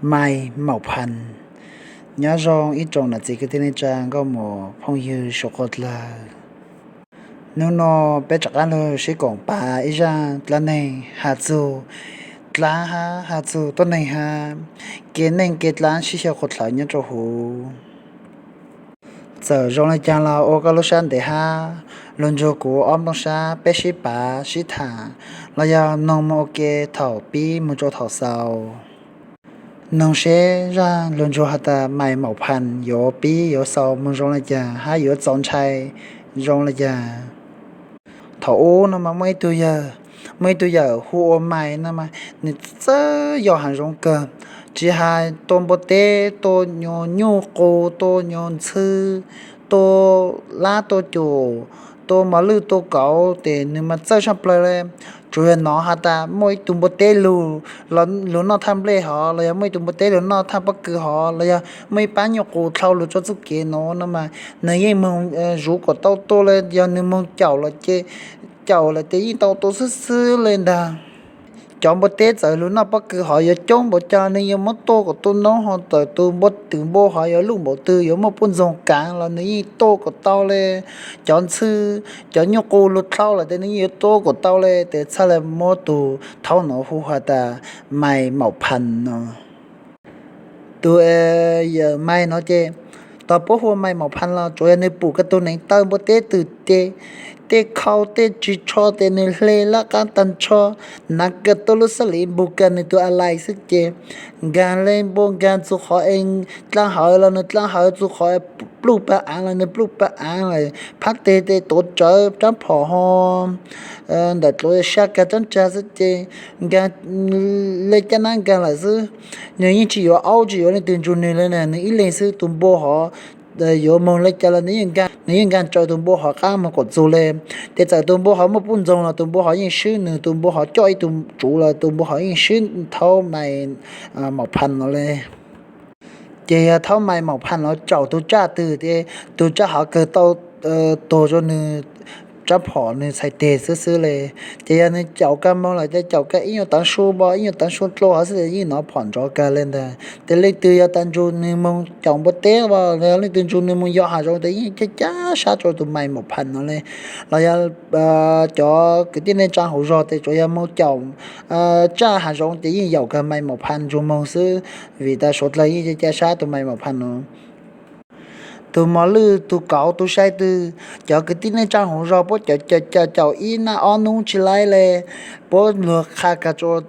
Maiv Maum Phas. Nyob zoo ib tsoom nam txiv kwv tij neej tsa nkauj muam phooj ywg suav qhua dlawg. Hnub no peb rov qab los sib koom pab ib zaj dlaab neeg has txug dlaab hab has txug tuab neeg hab kev neej kev dlaab sib xyaw qhuav dlawb nyob rua huv. Txawm zoo le caag los ua koj lub sab ntev hab lug nrug kuv ob nplooj sab peb sib pav sib tham los yog noog moog ua ke thaum pib moog rua thaum xaus. Noog seb zaj lug nrug has tas Maiv Maum Phas yuav pib yuav xaus moog zoo le caag hab yuav txaus ntshai zoo le caag. Thaum ub no mas muaj ib tug yawg, muaj ib tug yawm hu ua Maiv no mas nws txawj yos hav zoov kawg, tsi has tua npua teb, tua nyuj qus, tua nyuj ntxhw, tua lab tua cum, tua mos lwj tua kauv tes nws mas txawj tshaj plawg le. Tsuas yog nov has tas muaj ib tug npua teb lug, lug noj thaj nplej hov los yog muaj ib tug npua teb lug noj thaj pob kws hov los yog muaj ib pab nyuj qus dlhau lug rua txuj kev nuav no mas nws yeej moog zuv kom tau tua le, yog nws moog caum lawm ces, caum lawm tes yeej tau tua xwb xwb le ntag. Cov npua teb txawm lug noj pob kws hov yuav coob npaum cas nws yuav muab tua kom tua noob, ho txawm tus npua, twm npua hov yuav luj npaum twg yuav muaj puj ntxoog kaav los nws yeej tua kom tau le. Cov ntxhw, cov nyuj qus lug dlhau lawm tes nws yeej yuav tua kom tau le. Tes txhaj le muab tug thaub nuav hu has tas Maiv Maum Phas no. Tus yawm Maiv no ces tog puab hu ua Maiv Maum Phas los tsuas yog nws pum kag tug neev taw npua teb twm tes, tej khau tej ris tsho tes nws hle laj qab tag nrho, hnav kag tug lub xab lim npug kag nws tug a lais xwb ces nkaag le npua nkaag txug qhov es dlaa hawv los nws dlaa hawv, txug qhov pluj pag aav los nws pluj pag aav lawm, phab teg tes tuav rawv rab phom ho ntawm dluav sab kag rab ntsag xwb ces nkaag le caj nab nkaag lawm xwb. Nws yeej tsi yuav aub tsi yuav leej twg nrug nws le na, nws ib leeg xwb. Tus npua hov yuav moog le cas los nws yeej nkaag, nws yeej nkaag raws tus npua hov qab moog kom txug le. Tes txawm tus npua hov muaj puj ntxoog los tus npua hov yeej swb nws, tus npua hov coj ib tug tsuv los tus npua hov yeej swb thaub Maiv Maum Phas no le. Ces yog thaub Maiv Maum Phas no caum tug tsaj twg tes tug tsaj hov kawg tau tuag rua nws rab phom nws txhais teg xwb xwb le. Ces yog nws caum kag moog lawm tes caum kag ib nyuag taav su npo ib nyuag taav su dlua hov xwb tes yeej nov phom nrov kag le ntag. Tes leej twg yog tas nrug nws moog caum npua teb los yog leej twg nrug nws moog yos hav zoov tes yeej caj caj sab rua tus Maiv Maum Phas no le. Los yog cov kwv tij neej tsaa hauv zog tes tsuas yog moog caum tsaj hav zoov ces yeej yaum kag Maiv Maum Phas nrug moog xwb, vim tas suav dlawg yeej caj caj sab tus Maiv Maum Phas no. Tus mos lwj tus kauv tus sai twg, cov kwv tij neej tsaa hauv zog puab caum caum caum ib naj ob nub tsi laib le, puab luag qha kag rua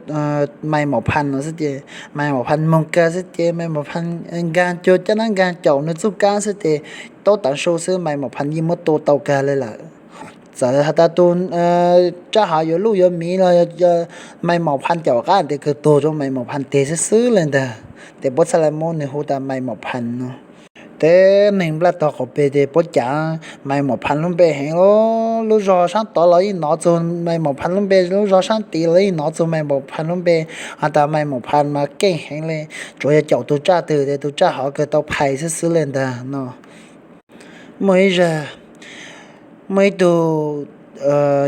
Maiv Maum Phas no xwb ces Maiv Maum Phas moog kag xwb ces Maiv Maum Phas nkaag cuag caj nab nkaag caum nws txuj kab xwb ces tau taav su xwb Maiv Maum Phas yeej muab tua tau kag le lawm. Txawm has tas tus tsaj hov yuav luj yuav miv los Maiv Maum Phas caum qab tes kawg tuag rua Maiv Maum Phas teg xwb xwb le ntag. Tes puab txhaj le muab nws hu tas Maiv Maum Phas no. Tes neeg nplaj tog qaum peg tes puab cav Maiv Maum Phas lub npe heev, lub zog saab tod los yeej nov txug Maiv Maum Phas lub npe, lub zog saab tid los yeej nov txug Maiv Maum Phas lub npe. Has tas Maiv Maum Phas mas keej heev le, tsuas yog caum tug tsaj twg tes tug tsaj hov kawg tau phais xwb xwb le ntag no. Muaj ib zag, muaj ib tug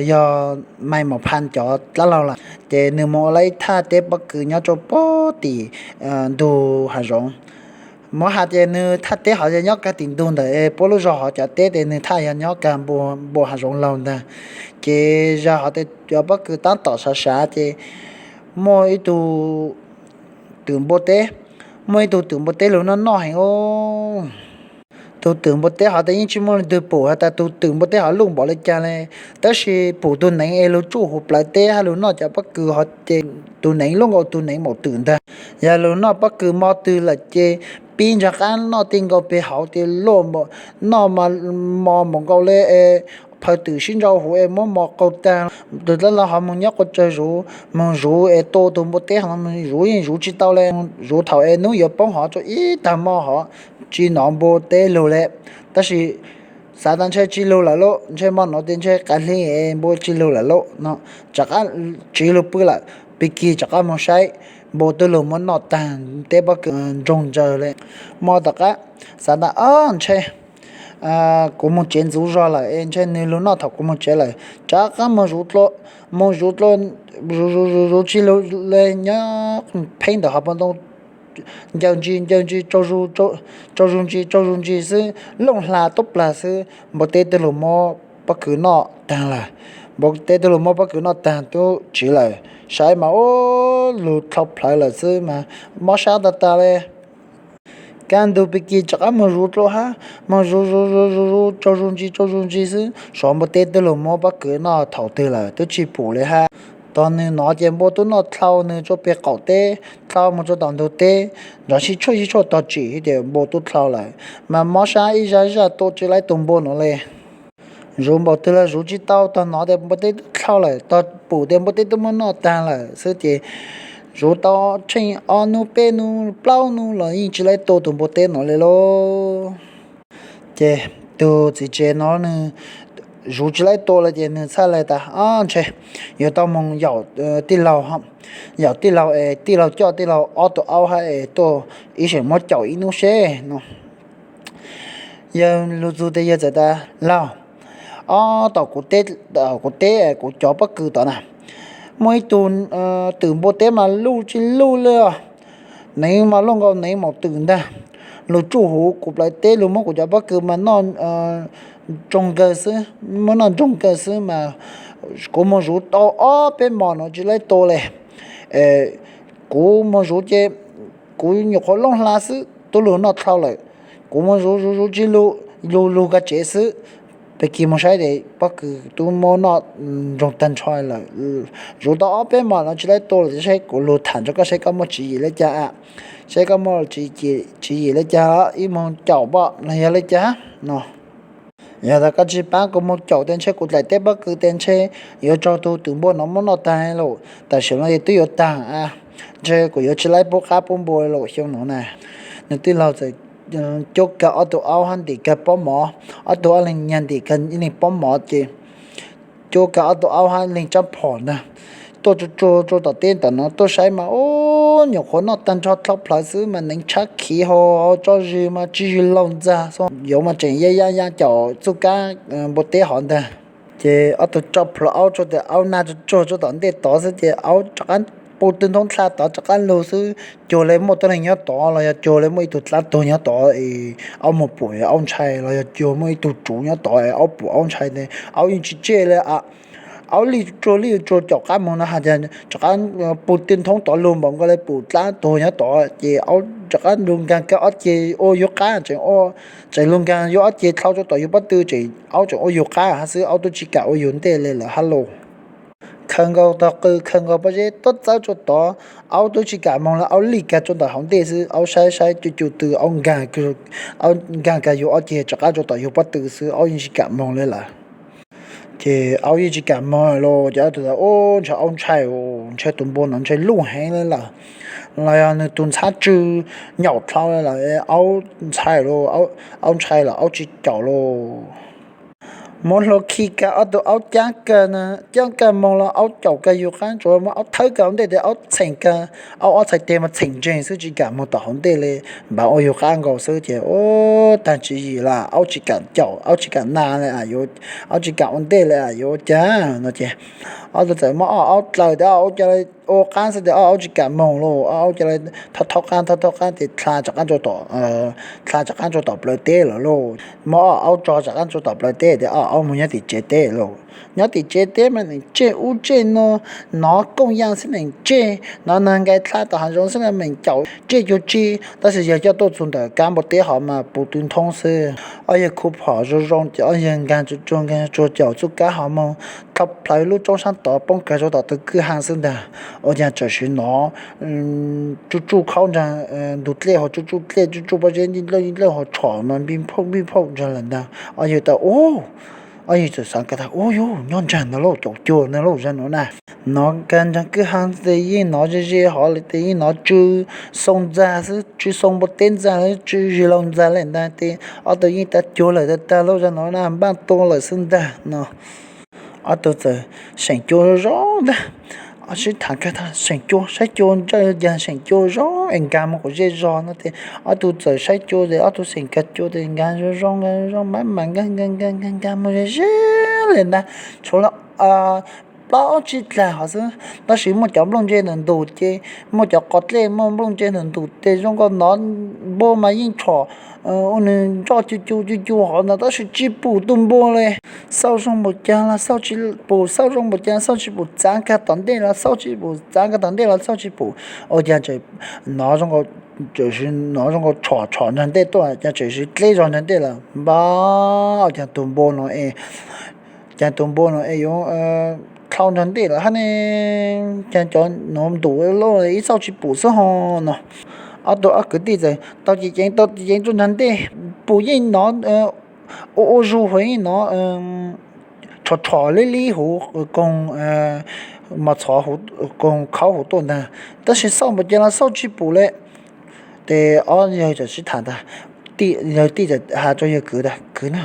yog Maiv Maum Phas cov dlaab laug lawm ces nws moog ua le ib thaj teb pob kws nyob rua puag tim ntug hav zoov. Muab has ces nws thaj teb hov yog nyob kag tim ntug ntawm puab lub zog hov cov teb tes nws thaj yog nyob kag npua hav zoov laug ntag. Ces zag hov tes cov pob kws taab tom sav sav ces muaj ib tug twm npua teb, muaj ib tug twm npua teb lug noj noj heev os. Tug twm npua teb hov tes yeej tsi muaj leej twg pum has tas tug twm npua teb hov luj npaum le caag le, tab sis pum tug neev es lug tsuj huv plawv teb hab lug noj cov pob kws hov ces tug neev luj nkaus tug neev maum twm ntag. Yog lug noj pob kws mo twg lawm ces pib ntsaag qab noj tej nkaus peg hauv ces luj, noj mos npaum nkaus le es phaw twm sib ntsau huv es muab mos qaug taag. Tug dlaab laug hov moog nyob qua tsawg zuv, moog zuv es tua tug npua teb hov, zuv yeej zuv tsi tau le, zuv thaum es nub yuav poob hov rua ib taag mo hov tsi nov npua teb lug le. Tab sis xav tas ntshe tsi lug lawm lauj, ntshe mo nuav tes ntshe qav hli es npua tsi lug lawm lauj no, rov qab tsiv lug pw lawm, pig kig rov qab moog saib, npua tub lug muab noj taag teb pob kws ntsoog ntsaws le. Mo tom qab xav tas o ntshe kuv moog tsev ntxuv zog lawm es ntshe nwg lug noj thaum kuv moog tsev lawm, rov qab moog zuv dlua, moog zuv dlua, zuv zuv zuv zuv tsi lug le nyob pheeb ntawm hov puag ntoo ncaws ntsis ncaws ntsis, tsaug zug ntsis tsaug zug ntsis xwb, looj hla tub plag xwb, npua teb twb los muab pob kws noj taag lawm. Npua teb twb los muab pob kws noj taag tub tsiv lawm. Saib mas ua lug dlhau plhawv lawm xwb mas mob sab tag tag le. Kaj ntug Pig Kig rov qab moog zuv dlua hab, moog zuv zuv zuv zuv zuv tsaug zug ntsis tsaug zug ntsis xwb, suav npua teb twb los muab pob kws noj thaum twg lawm tub tsi pum le hab. Tog nwg nov ces npua tub noj dlhau nwg rua peg qaum teb, dlhau moog rua tom ntug teb, nrov sib tshuaj sib tshuaj tog tsim hib tias npua tub dlhau lawm, mas mob sab ib zaj zaj tua tsi laib tug npua nuav le. Zuv npaum twg los zuv tsi tau, tog nov tias npua teb tub dlhau lawm, tog pum tias npua teb tub muab noj taag lawm xwb ces zuv tau tsheej ob nub peb nub plaub nub los yeej tsi laib tua tug npua teb nuav le lauj. Ces tug txiv tsev nuav nwg zuv tsi laib tua le ces nwg txhaj le tas, o, ntshe yuav tau moog yaum tij laug, yaum tij laug es tij laug coj tij laug ob tug aub hab es tuaj ib seem muab caum ib nub seb no. Yawg lug txug tes yawg txawm tas, laug, o, tom kuv teb, kuv cov pob kws tod na, muaj ib tug twm npua teb mas luj tsi luj le os, neev mas luj nkaus neev maum twm ntag. Lug tsuj huv kuv plawv teb, lug muab kuv cov pob kws mas noj ntsoog kawg xwb, muab noj ntsoog kawg xwb mas kuv moog zuv tau ob peb mos nuav tsi laib tua le. Kuv moog zuv ces kuv nyuam qhuav looj hla xwb tub lug noj dlhau lawm. Kuv moog zuv zuv zuv tsi lug, lug lug kag tsev xwb. Pig Kig moog saib tes pob kws tub muab noj ntsoog tag nrho lawm. Zuv tau ob peb mos nuav tsi laib tua lawm, saib kuv lug tham nrug koj saib koj muaj tswv yim le caag, saib koj muaj tswv yim le caag, ib moog caum pom los yog le caag no. Yog tas koj tsi paab kuv moog caum tes ntshe kuv dlaim teb pob kws tes ntshe yuav raug tug twm npua nuav muab noj taag lawm. Tam sim no twb yuav taag, ntshe kuv yuav tsi laib pub qab pub npua lawm xyoo nuav na. Nwg tij laug txawm cuab kag ob tug aub hab ntim kag pob mov, ob tug aub leeg nyag ntim kag ib leeg pob mov ces cuab kag ob tug aub hab leeg tsab phom ntag, tuaj tsuag tsuag rua tom teb tom nuav tuaj saib mas ub, nyuam qhuav noj tag nrho dlhau plhawv xwb mas neev tshab khiv hau, tso zis mas tsi zis laug ntxag, yuav mas tseem yaj yaj yaj caum txuj kab npua teb hov ntag. Ces ob tug tso plhuav aub tsuag tes aub nag tsuag tsuag rua tom ntej tod xwb ces aub rov qab pw tw nthoob dlha tod rov qab lug xwb, cuag le muaj tuab neeg nyob tod los yog cuag le muaj ib tug dlaab tuag nyob tod es aub moog pum aub ntshai, los yog cuag muaj ib tug tsuv nyob tod aub pum aub ntshai tes aub yeej tsi tseg le. Aub lij tsuag lij tsuag caum qab moog no has tas rov qab pw tw nthoob tod lug npaum nkaus le pum dlaab tuag nyob tod ces aub rov qab lug nkaag kag ob ceg ua yug qab, tseem lug nkaag yug ob ceg dlhau rua tom yug pob tw ces aub tseem ua yug qab hab xwb, aub tub tsi kam ua yug ntej le lawm hab lauj. Khaws nkaus tog qw khaws nkaus pob zeb tuab txawb rua tod, aub tub tsi kam moog le, aub lij kag rua tom hauv ntej xwb, aub saib saib cuj cuj tw aub nkaag kag yug ob ceg rov qab rua tom yug pob tw xwb, aub yeej tsi kam moog le lawm. Ces aub yeej tsi kam moog lawm ces aub txawm tas, ub, ntshe aub ntshai, ntshe tug npua no ntshe luj heev le lawm, los yog nwg tug ntxhab tsw nyaum dlhau le lawm, aub ntshai lawm, aub ntshai lawm aub tsi caum lawm. Muab hlua khi kag ob tug aub caab kag, caab kag moog los aub caum kag yug qab, tsuav muab aub thawb kag ua ntej tes aub txheem kag, aub ob txhais teg mas txheem ntseeg xwb tsi kam moog tom hauv ntej le, npav ua yug qab nkaus xwb ces ub, taag tswv yim lawm, aub tsi kam caum, aub tsi kam na le, aub tsi kam ua ntej le, yuav ua caag no ces ob tug txawm muab ob aub dlaws tes ob aub ca le ua qab xwb tes ob aub tsi kam moog lauj, ob aub ca le thauj thauj qab thauj thauj qab tes dlha rov qab rua tom, dlha rov qab rua tom plawv teb lawm lauj. Muab ob aub tso rov qab rua tom plawv teb tes ob aub moog nyob tim tsev teb lauj. Nyob tim tsev teb mas neem tseg ub tseg no, nov kooj yaa xwb neem tseg, nov nag nkais dlha tom hav zoov xwb meem caum tseg cuag tsi, tab sis yog coj tuaj txug ntawm kab npua teb hov mas pw tw nthoob xwb. Ob yawg khu phom zoo zoo ces ob yawg nkaag tsuag tsuag nkaag tsuag caum txuj kab hov moog, dlhau plhawv lub roob saab tod poob kag rua tom tw kwj ha xwb ntag. Ua caag txawm sim nov tsuj tsuj khaub nraag ntug dlej hov, tsuj tsuj dlej tsuj tsuj pob zeb nplawj nplawj hov, tshom mas npij phauj npij phauj nraag lawm ntag. Ob yawg tas, ob yawg txawm xaav kag tas, ub, yuav nyob nraag ntawd lauj, caum cuag ntawd lauj zag nuav na. Nov kag nraag kwj ha tes yeej nov ze ze hov le tes yeej nov tsw xoo ntxag xwb, tsw xoo npua teb ntxag, tsw zig laug ntxag le ntag tes ob tug yeej tas cuag lawm tag tag lauj zag nuav na, npaaj tua lawm xwb ntag no. Ob tug txawm seem cua zoo zoo ntag, sib tham kag tas seem cua, saib cua ntsawj caag, seem cua zoo es nkaag moog quas zej zog no tes ob tug txawm saib cua tes ob tug seem kag cua tes nkaag zoo zoo nkaag zoo zoo maj mam nkaag nkaag nkaag nkaag nkaag moog ze ze le ntag. Tshuav le plaub tsib dlag hov xwb, tab sis muaj cov nplooj ntse ntawm ntus ces, muaj cov qos dlej muaj nplooj ntse ntawm ntus ces zoo nkaus nov npua mas yeej tshom ua nws nroj cu cu cu cu hov ntawd tab sis tsis pum tus npua li. Xauj zoo npaum cas los xauj tsis pum, xauj zoo npaum cas xauj tsis pum, txav kag tom ntej los xauj tsis pum, txav kag tom ntej los xauj tsis pum. Ua cas nov zoo nkaus, nov zoo nkaus tshom tshom nrag ntej tuaj, cas tseem siv dleb zog nrag ntej lawm npab. Cas tus npua no es, cas tus npua no es yuav dlhau nrag ntej lawm hab ne, cas cov no ntus loj ib xauj tsis pum xwb ho no. Ob tug ob kwv tij txawm tau ceev ceev tau ceev ceev rau nrag ntej, pum yeej nov ua ua zug, hu yeej nov tshom tshom lib lib huv koog, mos txhov koog khaub huv tuaj ntag, tab sis xauj npaum cas los xauj tsis pum li. Ces ob yawg txawm sib tham ntag, yawg tij txawm has rau yawg kwv tias, Kwv na,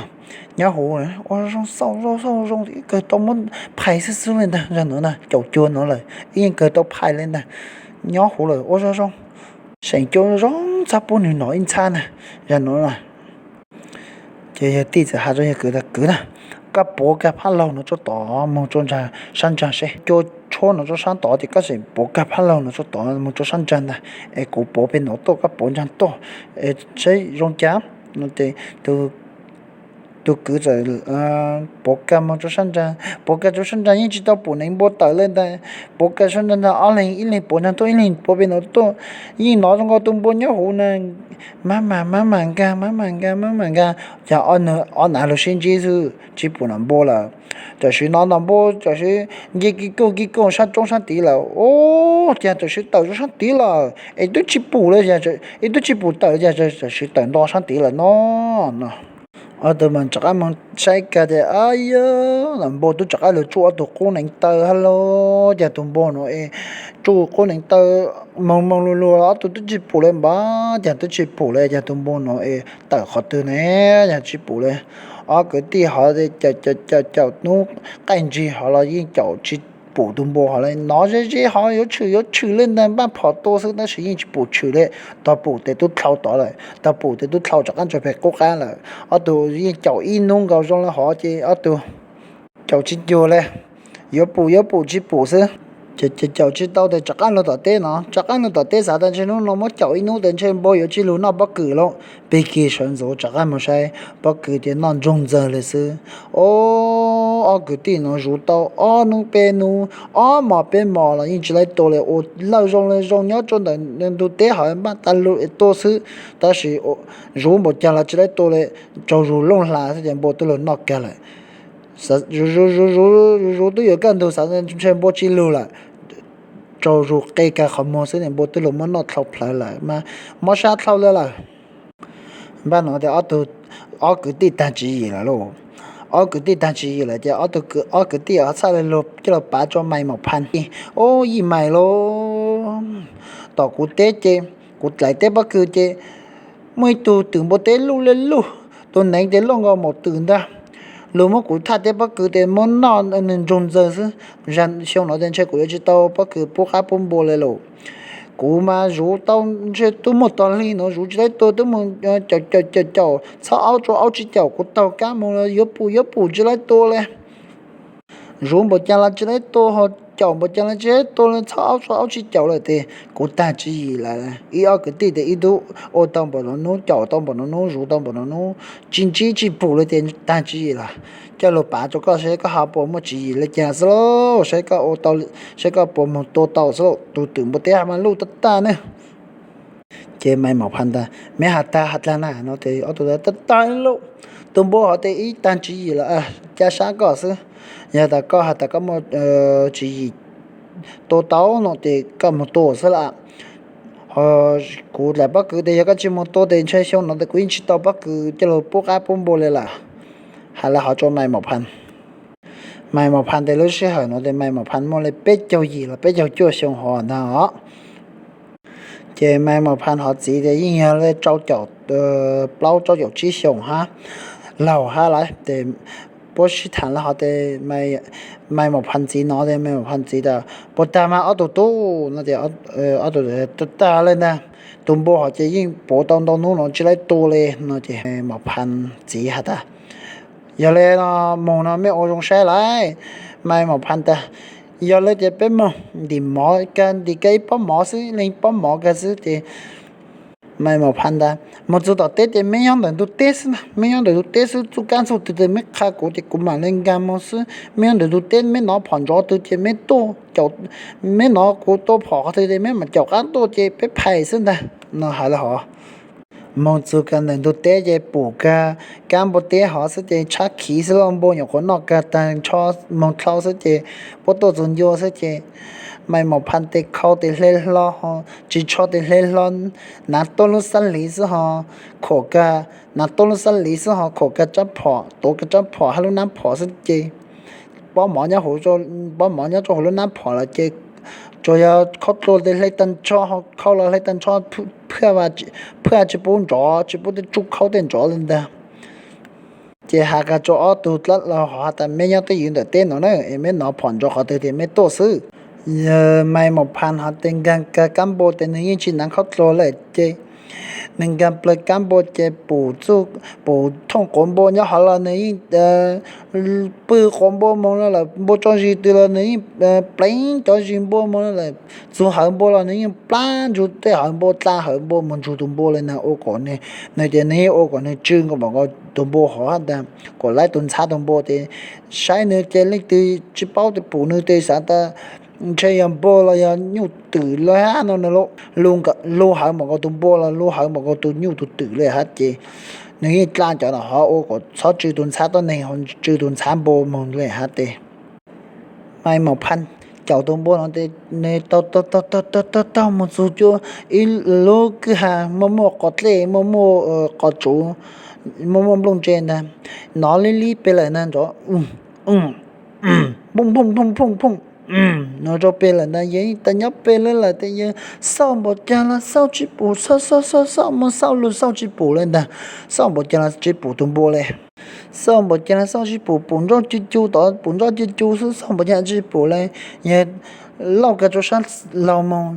nyob huv ua zoo xauj zoo xauj zoo ib kawg tau muab phais xwb xwb li ntag, zag nuav na caum cuag nuav lawm ib yeej kawg tau phais li ntag, nyob huv lawm ua zoo zoo, seem cuag zoo txhob pub nws nov ib ntxhab na, zag nuav na. Ces yawg tij txawm has rau yawg kwv tias, Kwv na, koj puav kag phab laug no rau tod moog rau sab nraag seb, cua tshuab no rau sab tod ces koj tseem puav kag phab laug no rau tod moog rau sab nraag ntag, es kuv puav peg nuav tuaj koj puav nraag tuaj, seb zoo cas. Tus kwv txawm puav kag moog rau sab nraag, puav kag rau sab nraag yeej tsis tau pum neev npua tawm li ntag, puav kag sab nraag ntag ob leeg ib leeg puav nraag tuaj ib leeg puav peg nuav tuaj, yeej nov zoo nkaus tus npua nyob huv na, mab mam mab mam nkag mab mam nkag mab mam nkag, cas ob nav lug sib ntsib xwb tsis pum nom npua lawm. Tam sim no nom npua tam sim nce kis koog kis koog sab roob sab tid lawm, ub, cas tam sim tawm rau sab tid lawm es twb tsis pum li, es twb tsis pum tawm, cas tam sim tawm nto sab tid lawm no no. Ob tug mas rov qab moog saib kag tias, Ab yog, nom npua twb rov qab lug tsuj ob tug qub neev taw hab lauj, cas tus npua no es tsuj qub neev taw moog moog lug lug ob tug twb tsis pum li npab, cas twb tsis pum li, cas tus npua no es tawm qhov twg ne, yog tsis pum li. Ob kwv tij hov caum caum caum hnub qaij ntsig hov los yeej caum tsis pum tus npua hov li, nov ze ze hov yuav tshwm yuav tshwm li ntag, npaj phom tua xwb tab sis yeej tsis pum tshwm li. Tog pum tes tub dlhau tod lawm, tog pum tes tub dlhau rov qab ntsaws peg qub qab lawm. Ob tug yeej caum ib hnub nkaus zoo li hov ces ob tug caum tsis cuag li, yuav pum yuav pum tsis pum xwb. Ces caum tsis tau tes rov qab lug tom teb no, rov qab lug tom teb xav tas ntshe hnub no muab caum ib hnub tes ntshe npua yuav tsis lug noj pob kws lauj. Pig kig sawv ntxuv rov qab moog saib pob kws tias noj ntsoog ntxawg li xwb. Ob, ob kwv tij no zuv tau ob hnub peb hnub, ob mos peb mos los yeej tsis laib tua li, ua lawj zoo li zoo nyob rau ntawm ntug teb hov npaj tas lug tua xwb, tab sis zuv npaum cas los tsis laib tua li, tsaug zug looj hla xwb ces npua twb lug noj kag lawm. Zuv zuv zuv twb yuav kaj ntug xav ntshe npua tsis lug lawm, tsaug zug qe kag qhov muag xwb ces npua twb lug muab noj dlhau plawv lawm, mob sab dlhau li lawm. Npaj no tias ob tug, ob kwv tij tag tswv yim lawm lauj. Ob kwv tij tag tswv yim lawm ces ob tug, ob kwv tij ho txhaj li lug coj lug pav rau Maiv Maum Phas. Ub, Yij Maiv lauj, tom kuv teb ces, kuv dlaim teb pob kws ces muaj ib tug twm npua teb luj li luj, tus neev tes luj nkaus maum twm ntag. Lug muab kuv thaj teb pob kws tes muab noj nws ntsoog ntxawg xwb. Xyoo no tes ntshe kuv yuav tsis tau pob kws pub qab pub npua li lawm. Kuv mas zuv tau ntshe twb muaj tog hli no zuv tsis laib tua, twb mus caum caum caum caum txhob aub rau aub tsis caum, kuv taug kab mus yuav pum yuav pum tsis laib tua li. Zuv npaum cas los tsis laib tua, ho caum npaum cas los tsis laib tua li, txhob aub rau aub tsis caum lawm tes kuv tag tswv yim lawm. Ib ob kwv tij tes ib tug ua tau npaum no hnub, caum tau npaum no hnub, zuv tau npaum no hnub, tsis ntsib tsis pum li tes tag tswv yim lawm. Coj lug pav rau koj saib koj ho puas muaj tswv yim li cas xwb lauj, saib koj ua tau, saib koj puas mus tua tau xwb lauj, tus twm npua teb mas luj tag tag ne. Ces Maiv Maum Phas tas, Meb has tag has dlaag na? No tes ob tug tas, Tag tag lauj, tus npua hov tes ib tag tswv yim lawm, ca sab koj xwb. Yog tas koj has tas koj muaj tswv yim tua tau no tes koj mus tua xwb lawm. Ho kuv dlaim pob kws tes yog koj tsis mus tua tes ntshe xyoo no tes kuv yeej tsis tau pob kws coj lug pub qab pub npua li lawm. Has li hov rau Maiv Maum Phas. Maiv Maum Phas tes lub sij hawm no tes Maiv Maum Phas muaj li peb caug yim los peb caug cuaj xyoo hov ntag os. Ces Maiv Maum Phas hov txiv tes yeej yog li rau caum, plaub rau caum tsib xyoos hab laug hab lawm. Tes puab sib tham li hov tes Maiv Maum Phas txiv no tes Maiv Maum Phas txiv tas, Puas tag mas ob tug tub? No tes ob tug, Tag tag li ntag, tus npua hov ces yeej puav tau ntau hnub no tsis laib tua li. No ces Maiv Maum Phas txiv has tas, Yog li no mus no mej ua zoo saib lawm. Maiv Maum Phas tas, Yog li ces peb moog ntim mov kag, ntim kag ib pob mov xwb, leej pob mov kag xwb ces Maiv Maum Phas ntag moog txug tom teb ces meb nyob ntawm ntug teb xwb ntag, meb nyob ntawm ntug teb xwb, txuj kab txuj twg tes meb qha kuv ces kuv mam li nkag moog xwb. Meb nyob ntawm ntug teb, meb nov phom nrov twg ces meb tuaj, meb nov kuv tua phom qhov twg ces meb mam caum qab tuaj ces peb phais xwb ntag no hais li hov. Moog txug kag ntawm ntug teb ces pum kag kab npua teb hov xwb ces tshab khiv xwb lauj, npua nyuam qhuav noj kag tag nrho moog dlhau xwb ces puab tuaj txug ncua xwb ces Maiv Maum Phas tes khau tes hle hlo, tsis tsho tes hle hlo, nav tuaj lub xab liv xwb ho khuam kag, nav tuaj lub xab liv xwb ho khuam kag rab phom, tuav kag rab phom hab lub nab phom xwb ces pob mov nyob hauv, pob mov nyob rau hauv lub nab phom lawm ces tsuas yog khaub dluag tes hle tag nrho, khau los hle tag nrho, phwj tsis pub nrov, tsis pub tej tsuj khaub tej nrov li ntag. Ces has kag rau ob tug dlaab laug hov has tas meb nyob twj ywm ntawm teb no na es meb nov phom nrov qhov twg ces meb tuaj xwb. Maiv Maum Phas hov tes nkag kag kab npua tes nwg yeej tsis nav khaub dluag lawm ces nwg nkag plawg kab npua ces pum txuj, pum thooj quav npua nyob hov los nwg yeej pw quav npua moog lawm, npua tso zis twg los nwg yeej pleev cov zis npua moog lawm, txug hawv npua los nwg yeej plab ntsug tej hawv npua, dlaa hawv npua moog ntsug tug npua li ntag. Ua kom nwg, nwg ces nwg yeej ua kom nwg tsw nkaus npaum nkaus tug npua hov has tas kom laib tug ntxhab tug npua ces saib nwg ces leej twg tsis paub tes pum nwg tes xav tas ntshe yog npua los yog nyuj twm lawm hab no, nwg lug hawv npaum nkaus tug npua los lug hawv npaum nkaus tug nyuj tug twm li hab ces nwg yeej dlaa cov no hov ua kom txhob tsw tug ntxhab tuab neeg, tsw tug ntxhab npua moog li hab tes Maiv Maum Phas caum tug npua no tes nwg taug taug taug taug taug taug moog txug cuag ib lub kwj ha muaj muaj qos dlej, muaj muaj qos tsuv, muaj muaj nplooj ntse ntag, nov lib lib peg lawm ntag nrov phooj phooj phooj phooj no rau peg lawm ntag. Yawg tas nyob peg lawm tes yawg xauj npaum caag los xauj tsis pum, xauj xauj xauj xauj muaj xauj lug xauj tsis pum li ntag, xauj npaum caag los tsis pum tug npua li. Xauj npaum caag los xauj tsis pum, pum nroj cu cu tod, pum nroj cu cu xwb xauj npaum caag tsis pum li. Yawg lauj kag rau sab laug moog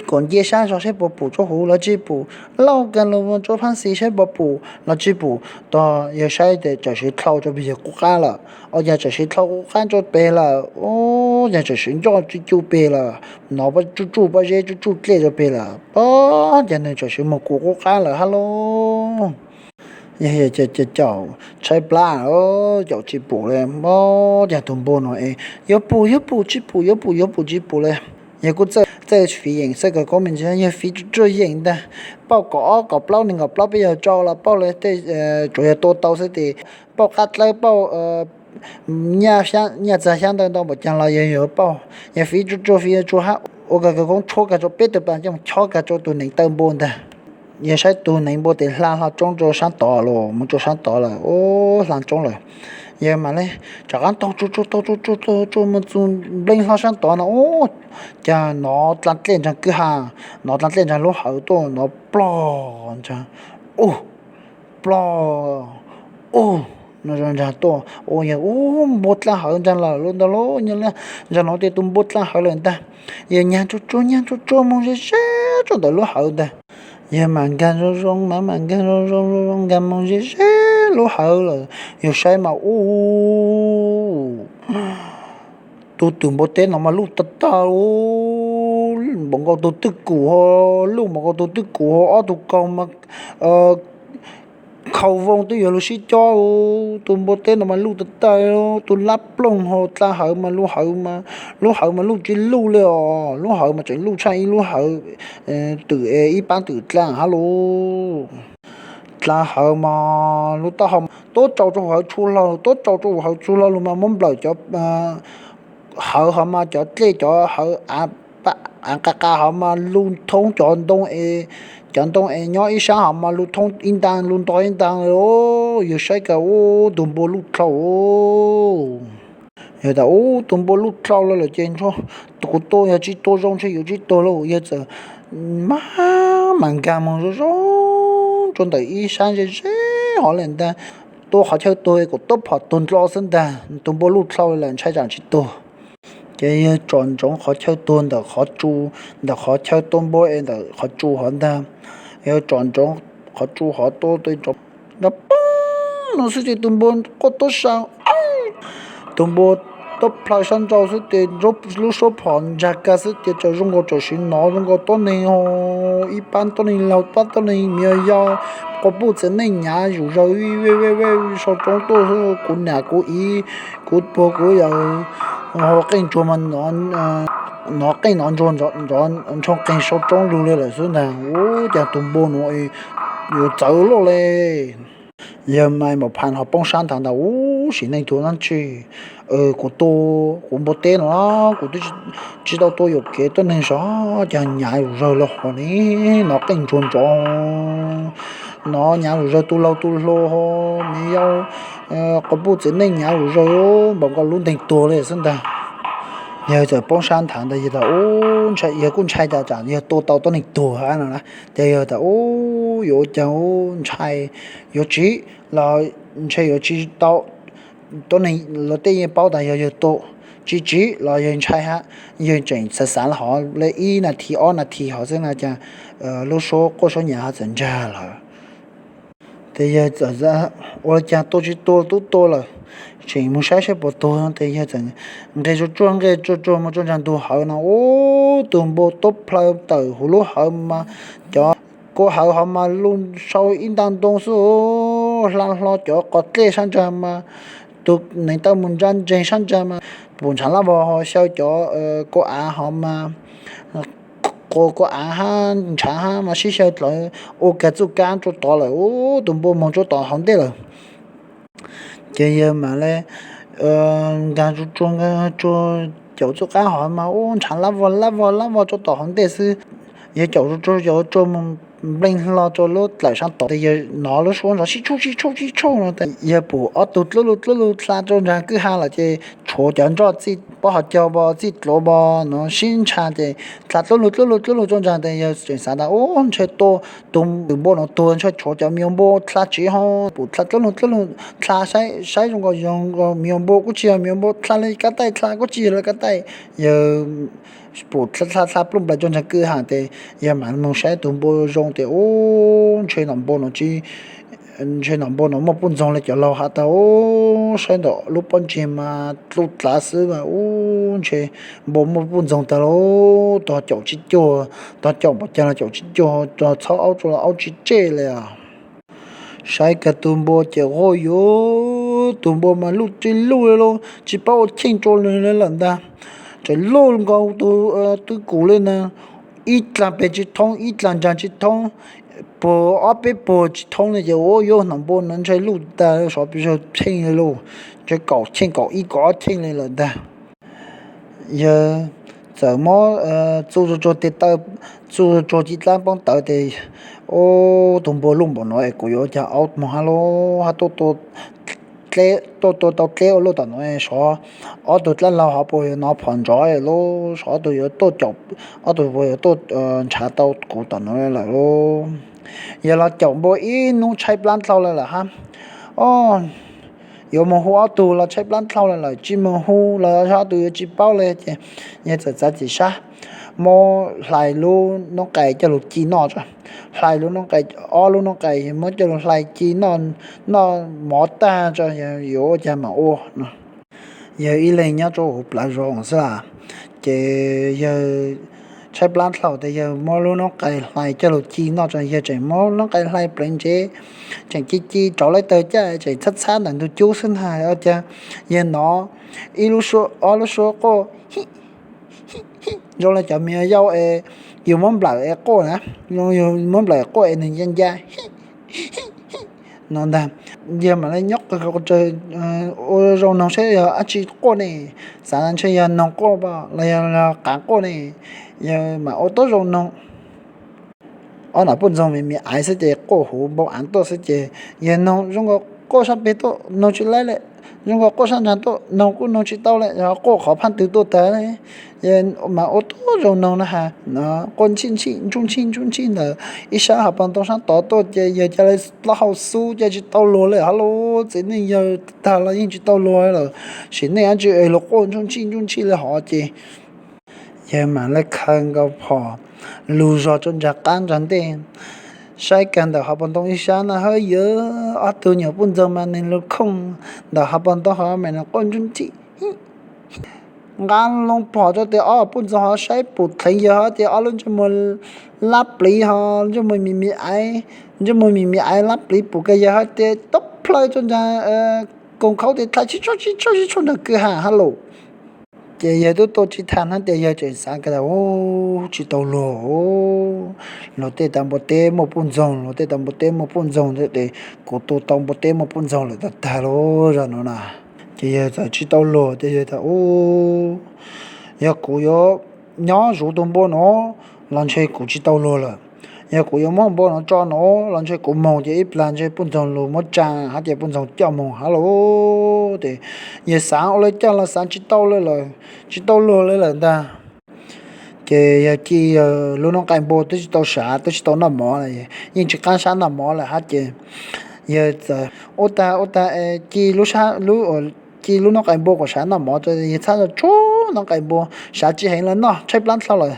kom nce sab zog saib puas pum rua huv los tsis pum, lauj kag los rau phab xis saib puas pum los tsis pum. Tog yawg saib tes txawm siv dlhau rua peg yawg qub qab lawm, ua caag txawm siv dlhau qub qab rua peg lawm, ua caag txawm siv nroj cu cu peg lawm, nov tsuj tsuj pob zeb tsuj tsuj dlej rua peg lawm, ua caag nwg txawm siv moog kuv qub qab lawm hab lauj. Yawg caum caum tshaib plab, caum tsis pum li, ua caag tug npua no es yuav pum yuav pum tsis pum, yuav pum yuav pum tsis pum li. Yawg kuj txawj fiv yeem, txawj kawg koob me ntsis, yawg fiv tsuj tsuag yeem ntag, pauj kaum ob kaum plaub neeg nkaum plaub peb caug rau los pauj li tej, tsuas yog tua tau xwb tes pauj qab dlawb pauj nyaj txag xyab ntawv ntau npaum caag los yawg yuav pauj. Yawg fiv tsuj tsuag fiv tsuag hab ua kawg kawg koob tshuab kag rau peb tug pas coj moog chob kag rau tug neev taw npua ntag. Yawg saib tug neev npua tes hla hlo tsoob rua sab tod los moog rua sab tod lawm, ua hla tsoob lawm. Yawg mam le rov qab taug tsuj tsuag taug tsuj tsuag taug tsuj moog txug npleeb hlo sab tod no, ua caag nov dlaa dlej nraag kwj ha, nov dlaa dlej nraag lub hawv tuaj, nov plog nraag, u, plog, u, no nraag tuaj, ua yawg ua npua dlaa hawv nraag lawm lub ntag lauj. Nyob nraag no tes tug npua dlaa hawv lawm ntag. Yawg nyag tsuj tsuag nyag tsuj tsuag moog ze ze rua ntawm lub hawv ntag. Yawg mam nkag zoo zoo, mam mam nkag zoo zoo zoo zoo nkag moog ze ze lub hawv lawm. Yawg saib mas ua tug twm npua teb no mas luj tag tag, npaum nkaus tug twj kum ho, luj npaum nkaus tug twj kum ho, ob tug kaug mas khaus voo twb yuav lug sib cob. Tug npua teb no mas luj tag tag, tug lab ploog ho, dlaa hawv mas lub hawv, lub hawv mas luj tsis luj li os, lub hawv mas tseem luj tshaj ib lub hawv twm es ib paab twm dlaa hab lauj. Dlaa hawv mas lub taub hau tuab tsaus rua hauv hawv tshua hlo, tuab tsaus rua hauv hawv tshua hlo lug mas muab nplawm cov hawv hov mas cov dlej cov hawv av qa qa hov mas lug thoob cov ntoo es, cov ntoo es nyob ib sab hov mas lug thoob ib ntaag lug nto ib ntaag. Yawg saib kag ua tug npua luj dlhau. Yawg tas ua tug npua luj dlhau lawm ces ntshe kuv tua yog tsis tua zoo ntshe yuav tsis tuag lauj. Yawg txawm maj mam nkag moog zoo zoo rua ntawm ib sab ze ze hov lawm ntag, tua qhov chaw tuag kom tuab phom tuag ndlo xwb ntag, tug npua luj dlhau lawm ntshai tsam tsis tuag. Ces yawg tsom ntsoov qhov chaw tuag ntawm qhov tsu, ntawm qhov chaw tua npua es ntawm qhov tsu hov ntag. Yawg tsom ntsoov qhov tsu hov tua tua nrov poob no xwb ces tug npua quaj tuab sa, tug npua Tub plhaw sab nraud xwb ces lub suab phom ntsag kag xwb ces txawm zoo nkaus tam sim no zoo nkaus tuab neeg, ib pab tuab neeg laug, pab tuab neeg me nyuam yaus, quas puj txiv neej nyav zuj zus, sau roob tuaj, kuv niam kuv txiv, kuv puag kuv yawm, qeej ntsuag mas nov qeej nov ntsuag, ntsho qeej sau roob lug li lawm xwb ntag. Ua cas tus npua no yuav txawv luaj li. Yawg Maiv Npaum Phas ho poob sab nthav ntawd, ub, sim neej tuag dab tsi, kuv tua, kuv npua teb no, kuv twb tsis tau tua yuam kev tuab neeg sav, cas nyav zuj zus li hov ne, nov qeej ntsuag nrov, nov nyav zuj zus, tus laug tus hluas, me nyuam yaus, quas puj txiv neej nyav zuj zus, npaum nkaus lub ntees tuag li xwb ntag. Yawg txawm poob sab nthav ntawd, yawg tas, ub, yawg kuj ntshai tas tsam yawg tua tau tuab neeg tuag no na. Ces yawg tas, ub, yuav ua cas, ub, ntshai, yuav tsiv los ntshe yuav tsiv tau, tuab neeg los tej yeej paub tas yog yawg tua, tsis tsiv los yawg ntshai hab. Yawg tseem xav xav hov li ib nas this ob nas this hov xwb na cas lub suab quaj suab nyav ho txawm ntsag lawm. Ces yawg txawm, ua li cas tua tsis tua tub tua lawm, tseem mus saib saib puas tuag no. Ces yawg txawm nqes tsuag tsuag nqes tsuag tsuag mus txog ntawm ntug hawv no, ub, tus npua tub plhaw tawm huv lub hawv mas, cov kua hawv hov mas luj sau ib nta ntoo xwb, hla hlo cov qos dlej sab ntsag mas, tus neev taw mus ntsa ntsees sab ntsag mas, pum ntshav lab vog ho xyaw cov kua av hov mas, qus kua av hab ntshav hab mas sib xyaw dlawg ua kag txuj kab rau tod lawm, ub, tus npua moog rau tom hauv ntej lawm. Ces yawg mam li nkag tsuag tsuag nkag tsuag caum txuj kab hov mas, ub, ntshav lab vog lab vog lab vog rau tom hauv ntej xwb. Yawg caum tsuag tsuag caum tsuag mus npleeg hlo rau lub dlawm sab tod, ces yawg nov lub suab nrov sib tshuj sib tshuj sib tshuj no. Yawg pum ob tug dlub lug dlub lug dlha rau nraag kwj ha lawm, ces tshuav cov nroj txij pob hauv caug npo txij dluav npo no sib ntsha, ces dlha dlub lug dlub lug dlub lug rau nraag. Ces yawg tseem xav tas, ub, ntshe tua tus npua no tuag, ntshe tshuav cov me nyuam npua dlha tsiv ho, pum dlha dlub lug dlub lug dlha saib zoo nkaus yog me nyuam npua kuj tsis yog me nyuam npua, dlha li kab taij dlha kuj tsis yog li kab taij. Yawg pum dlha dlha dlha pluj nplaim rau nraag kwj ha, ces yawg mam mus saib tus npua zoo, ces, ub, ntshe nom npua no tsis ntshe nom npua no muaj puj ntxoog li cov laug has tas, ub, saib ntawm lub pob ntseg mas dlub dlav xwb mas, ub, ntshe npua muaj puj ntxoog tag lauj, tog caum tsis cuag, tog caum npaum cas los caum tsis cuag, tog txhob aub rau los aub tsis tsej li os. Saib kag tus npua ces quaj yuav, tus npua mas luj tsis luj li lauj, tsis paub ua cheej rua li lawm ntag. Tseem luj nkaus tus twj kum li na, ib dlaag peg tsis thoob ib dlaag nraag tsis thoob, puag ob peb puag tsis thoob li ces ua yuav nom npua no ntshe luj tag sov pes tsawg cheej li lauj, ntshe kaum cheej kaum ib kaum ob cheej li lawm ntag. Yawg txawm muab txuj tsuag tsuag tes taw, txuj tsuag tsuag ci dlaab poob tawv tes, ub, tus npua luj npaum no es kuv yuav ua cas aub moog hab lauj, hab tuaj tua tau dleb ua luaj tom no sov, ob tug dlaab laug hov puas yuav nov phom nrov lauj, sov ob tug yuav tuaj caum, ob tug puas yuav tuaj nrhav tau kuv tom no lawm lauj. Yawg los caum npua ib hnub tshaib plab dlhau lawm hab, o, yuav moog hu ob tug los tshaib plab dlhau lawm, tsis moog hu los ob tug yuav tsis paub li ces yawg txawm txav txim sab, muab hlais lub noob qais coj lug ci noj tso, hlais lub noob qais, ob lub noob qais muab coj lug hlais ci noj, noj mov tag tso yuav ua cas mam ua no. Yawg ib leeg nyob rau huv plawv zos xwb las, ces yawg tshaib plab dlhau tes yawg muab lub noob qais hlais coj lug ci noj tso, yawg tseem muab noob qais hlais pleev ntsev, tseem ci ci rauv lawv tawg caj tseem txhab txhab ntawm ntug cub xwb ntag. Ua cas yawg nov ib lub suab, ob lub suab quaj zoo li cov me nyuam yaus es yus muab nplawm es quaj na, yus muab nplawm quaj es nws nca nca no ntag. Yawg mam li nyob qw ua zoo noog saib yog dab tsi quaj ne, xav ntshe yog noog quaj los yog qav quaj ne, yawg mam ua tuab zoo noog. Ob nom puj ntxoog me me aiv xwb ces quaj huv npau av tuaj xwb ces yawg noog zoo nkaus quaj sab peg tuaj noog tsis laib li, zoo nkaus quaj sab nraag tuaj noog kuj noog tsis tau li, yog quaj qhov phaj twg tuaj tag li. Yawg mam ua tuab zoo noog na has, quaj ntshij ntshij ntsuj ntshij ntsuj ntshij ntawm ib sab hav pas ntoo sab tod tuaj ces yawg ca le plaub hau xub ca tsis tau luag li hab lauj, txiv neej yawg tag los yeej tsis tau luag lawm, sim neej dab tsi es luag quaj ntsuj ntshij ntsuj ntshij li hov ces yawg mam li khaws nkaus phom lug zog rau nraag qab nraag ntej, saib kag ntawm hav pas ntoo ib sab na hawb yawg, ob tug nyuam puj ntxoog mas nws lug khooj ntawm hav pas ntoo hov mas nws quaj ntsuj ntshij nqa loo phom rau tes ob puj ntxoog ho saib pum dheev yawg ho tias ob lub ntsej muag lab pliv ho ntsej muag mis mis aiv, ntsej muag mis mis aiv lab pliv pum kiag yawg ho tias tub plhaw rau ntawm koom khaub tes tha sib tshuaj sib tshuaj sib tshuaj nram kwj ha ha lus. Ces yawg twb tuaj tsis tag hnub tias yawg tseem xav kiag tias, tsis tau luag, luag tej tau npua teb muaj puj ntxoog, luag tej tau npua teb muaj puj ntxoog tes kuv tu tau npua teb muaj puj ntxoog lawm tag tag lub zog no na. Ces yawg txawm tsis tau luag tias yawg tias, yog kuv yuav nyob zuv tus npua no los ntshe kuv tsis tau luag lawm. Yog kuv yuav muab npua no tso no los ntshe kuv moog ces ib plag ntshe puj ntxoog lug muab tsaa hab ces puj ntxoog coj moog hab lus. Ces yawg xaav ua le caag los xaav tsis tau le lawm, tsis tau luag le lawm ntag. Ces yawg ci, yawg lub noob qai npua twb tsis tau sav, twb tsis tau noj mov, yeej tsis qaab sab noj mov lawm hab ces yawg txawm ua tag ua tag ci lub noob qai npua kuas sav noj mov, yawg txhab tsuag noob qai npua sav tsis heev los noj tshaib plab dlhau lawm,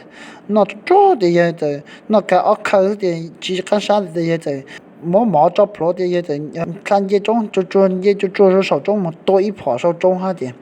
noj tsuag tsuag ces yawg txawm noj kag ob khawv xwb ces tsis qaab sab ces yawg txawm muab mov tso plhuav ces yawg txawm dlha ncej roob tsuag tsuag, ncej tsuag tsuag rau saum roob moog tua ib phom saum roob hab ces,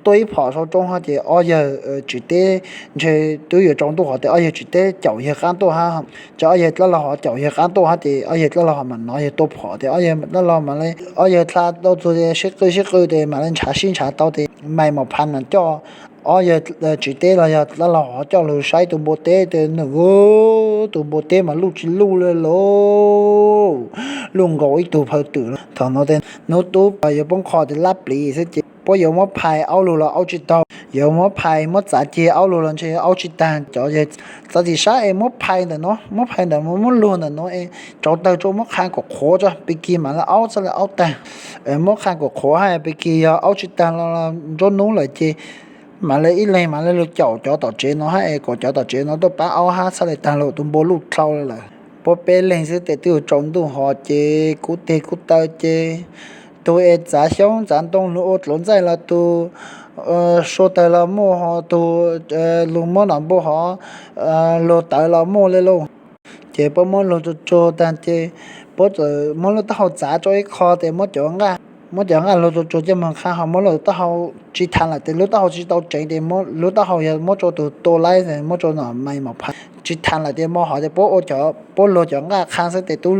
tua ib phom saum roob hab ces ob yawg tswv teb ntshe twb yuav tsaus ntuj hov ces ob yawg tswv teb caum yawg qaab tuaj hab, ces ob yawg dlab laug hov caum yawg qaab tuaj hab ces ob yawg dlab laug hov mam nov yawg tua phom ces ob yawg dlab laug mam le, ob yawg dlha tau txug sib qw sib qw ces mam le ntshav sib ntshav tau ces mais mos phas mas coj ob yawg tswv teb los yog dlab laug hov coj lug saib tus npua teb ces nws, tus npua teb mas luj tsis luj le lauj, luj nkaus ib tug phaw twm. Thaum no ces hnub tub yuav poob qho ces lab plis xwb ces puab yuav muab phais aub lug los aub tsis taug, yuav muab phais muab txav ceg aub lug los ntshe aub tsis taag. Cov yawg txav txim sab es muab phais ntawm no, muab phais ntawm no, muab luag ntawm no es rauv tawg tsuas muab qha kom qhuav tso pig kig mam le aub txhaj le aub taag. Muab qha kom qhuav hab pig kig yog aub tsis taag los nruab nub lawm ces mam le ib leeg mam le lug caum cov tom tsev no hab es kom cov tom tsev no tuaj pab aub hab txhaj le taag lug tus npua luj dlhau lawm. Puab peb leeg xwb tes twb yuav tsaus ntuj hov ces kub teg kub taw ces tug es txav xyoob txav ntoo lug ua dluav ntxaij los tug, sua tawg los muaj ho tug, lug muab nom npua hov, luag tawv los muaj le lauj. Ces puab muab luag tsuag tsuag taag ces puab txawm muab lub taub hau txav rua ib qho tes muab cov nqaj, muab cov nqaj luag tsuag tsuag coj moog qha ho muab lub taub hau tsis thav lawm tes lub taub hau tsis tau tseev tes lub taub hau yog muab rua tug tua laib, muab rua nom mais mos phas tsis thav lawm tes mo hov tes puab ua cov, puab luag cov nqaj qha xwb tes tub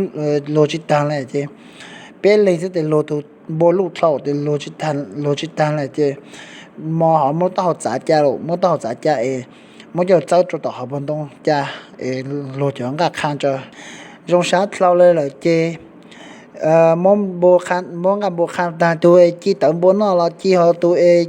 luag tsis taag lawm ces peb leeg xwb tes luag tug npua luj dlhau tes luag tsis taag lawm ces mo hov muab taub hau txav ca lawm, muab taub hau txav ca es muab coj txawb rua tom hauv paus ntoo ca es luag cov nqaj qha tso. Zoo sab dlhau le lawm ces muab nqaj npua qha taag, tug es ci tawv npua noj los ci, ho tug es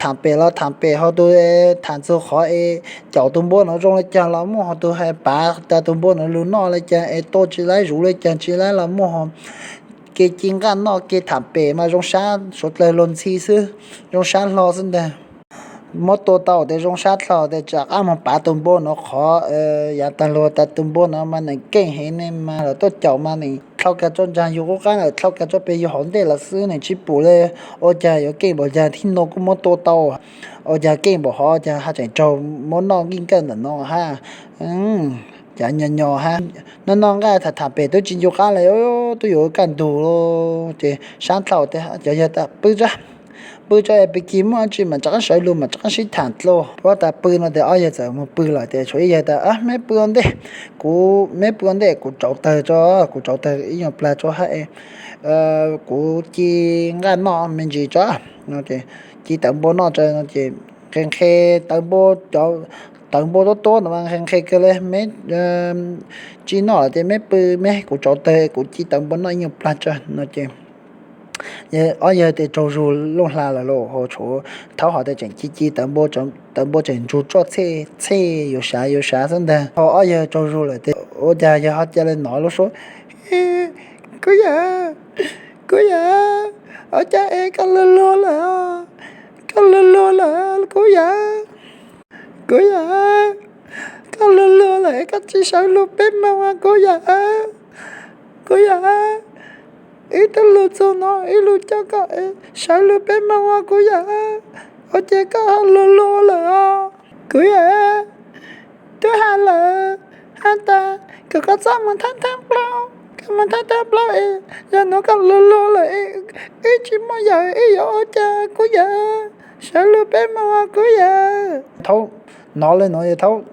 thaam pem los thaam pem, ho tug es thaam txug qhov es caum tug npua no zoo le caag los muaj, ho tug es pav tas tug npua no lug noj le caag es tua tsis laib zuv le caag tsis laib los muaj, ho kev ci nqaj noj kev thaam pem mas zoo sab suav dlawg luag ntxhi xwb, zoo sab hlo xwb ntag. Muab tua tau tes zoo sab dlhau tes rov qab moog pav tug npua no qhov, yav taag lug tas tug npua no mas neeg keej heev ne mas lawv tuaj caum mas neeg dlhau kag rua nraag yug qub qaab lawm, dlhau kag rua peg yug hauv ntej lawm xwb, neeg tsis pum le. Ua caag yuav keej npaum caag thib no kuj muab tua tau, ua caag keej npaum hov caag haj tseem raug muab noj nkij nkawj ntawm no hab. Cav nyo nyo hab, noj noj nqaj thaam thaam pem twb tsis ncu qab le, twb yuav kaj ntug lawm ces sab dlhau tes cov yawg tas pw tso, pw tso es pig kig muaj dlaab tsi mas rov qaab sawv lug mas rov qaab sib thaam dlua. Puab tas pw no tes ob yawg txawm moog pw lawm tes tshuav ib yawg tas, meb pw ua ntej, kuv, meb pw ua ntej kuv rauv tawg tso, kuv rauv tawg ib nyuag plag tso hab es kuv ci nqaj noj me ntsis tso. Ci tawv npua noj tso no ces nqe nqe tawv npua, cov tawv npua tuab tuab no mas nqe nqe kawg le, meb tsi noj lawm ces meb pw, meb kuv rauv tawg kuv ci tawv npua noj ib nyuag plag tso no ces ob yawg tes tsaug zug looj hla lawm lauj, ho tshuav thaub hov tes tseem ci ci tawv npua, tawv npua tseem ntsug tsoj txhej txhej yuav sav yuav sav xwb ntag. Ho ob yawg tsaug zug lawm tes ua cas yawg ho ca le nov lub suab, kuv yawg, kuv yawg, ua cas es koj luag luag lawm, koj luag luag lawm kuv yawg, kuv yawg, koj luag luag lawm es koj tsis sawv lug peb moog kuv yawg, kuv yawg, wb twb lug txug no wb lug coj koj sawv lug peb moog kuv yawg, ua cas koj ho luag luag lawm os kuv yawg. Twb has lawm, has tas kom koj txhob moog thaab thaab plaub, koj moog thaab thaab plaub es yog nuav koj luag luag lawm es wb tsis muaj yawm wb yuav ua cas kuv yawg. Sawv lug peb moog kuv yawm. Thaub nov le nuav, Thaub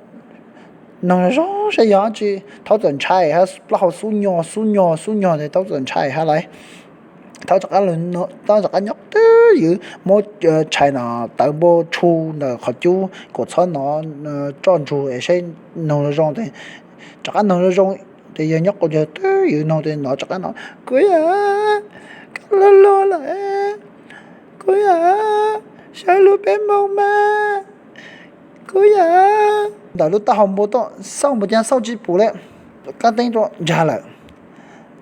noog zoo zoo saib yog dlaab tsi, Thaub txawm ntshai hab plaub hau xub nyog xub nyog xub nyog tes Thaub txawm ntshai hab lawm. Thaub rov qab nyob twj ywm muab tshais no tawv npua tshu ntawm qhov cub kuas txhob nov, roj ntsug es saib noog zoo zoo tes, rov qab noog zoo zoo tes yawg nyob qhov twj ywm noog tes nov rov qab no, kuv yawm, koj luag luag lawm, kuv yawm, sawv lug peb moog mas, kuv yawm. Ntawm lub taub hau npua tuaj xauj npua caag xauj tsi pum le, rov qab teeb tuaj ntsag lawm.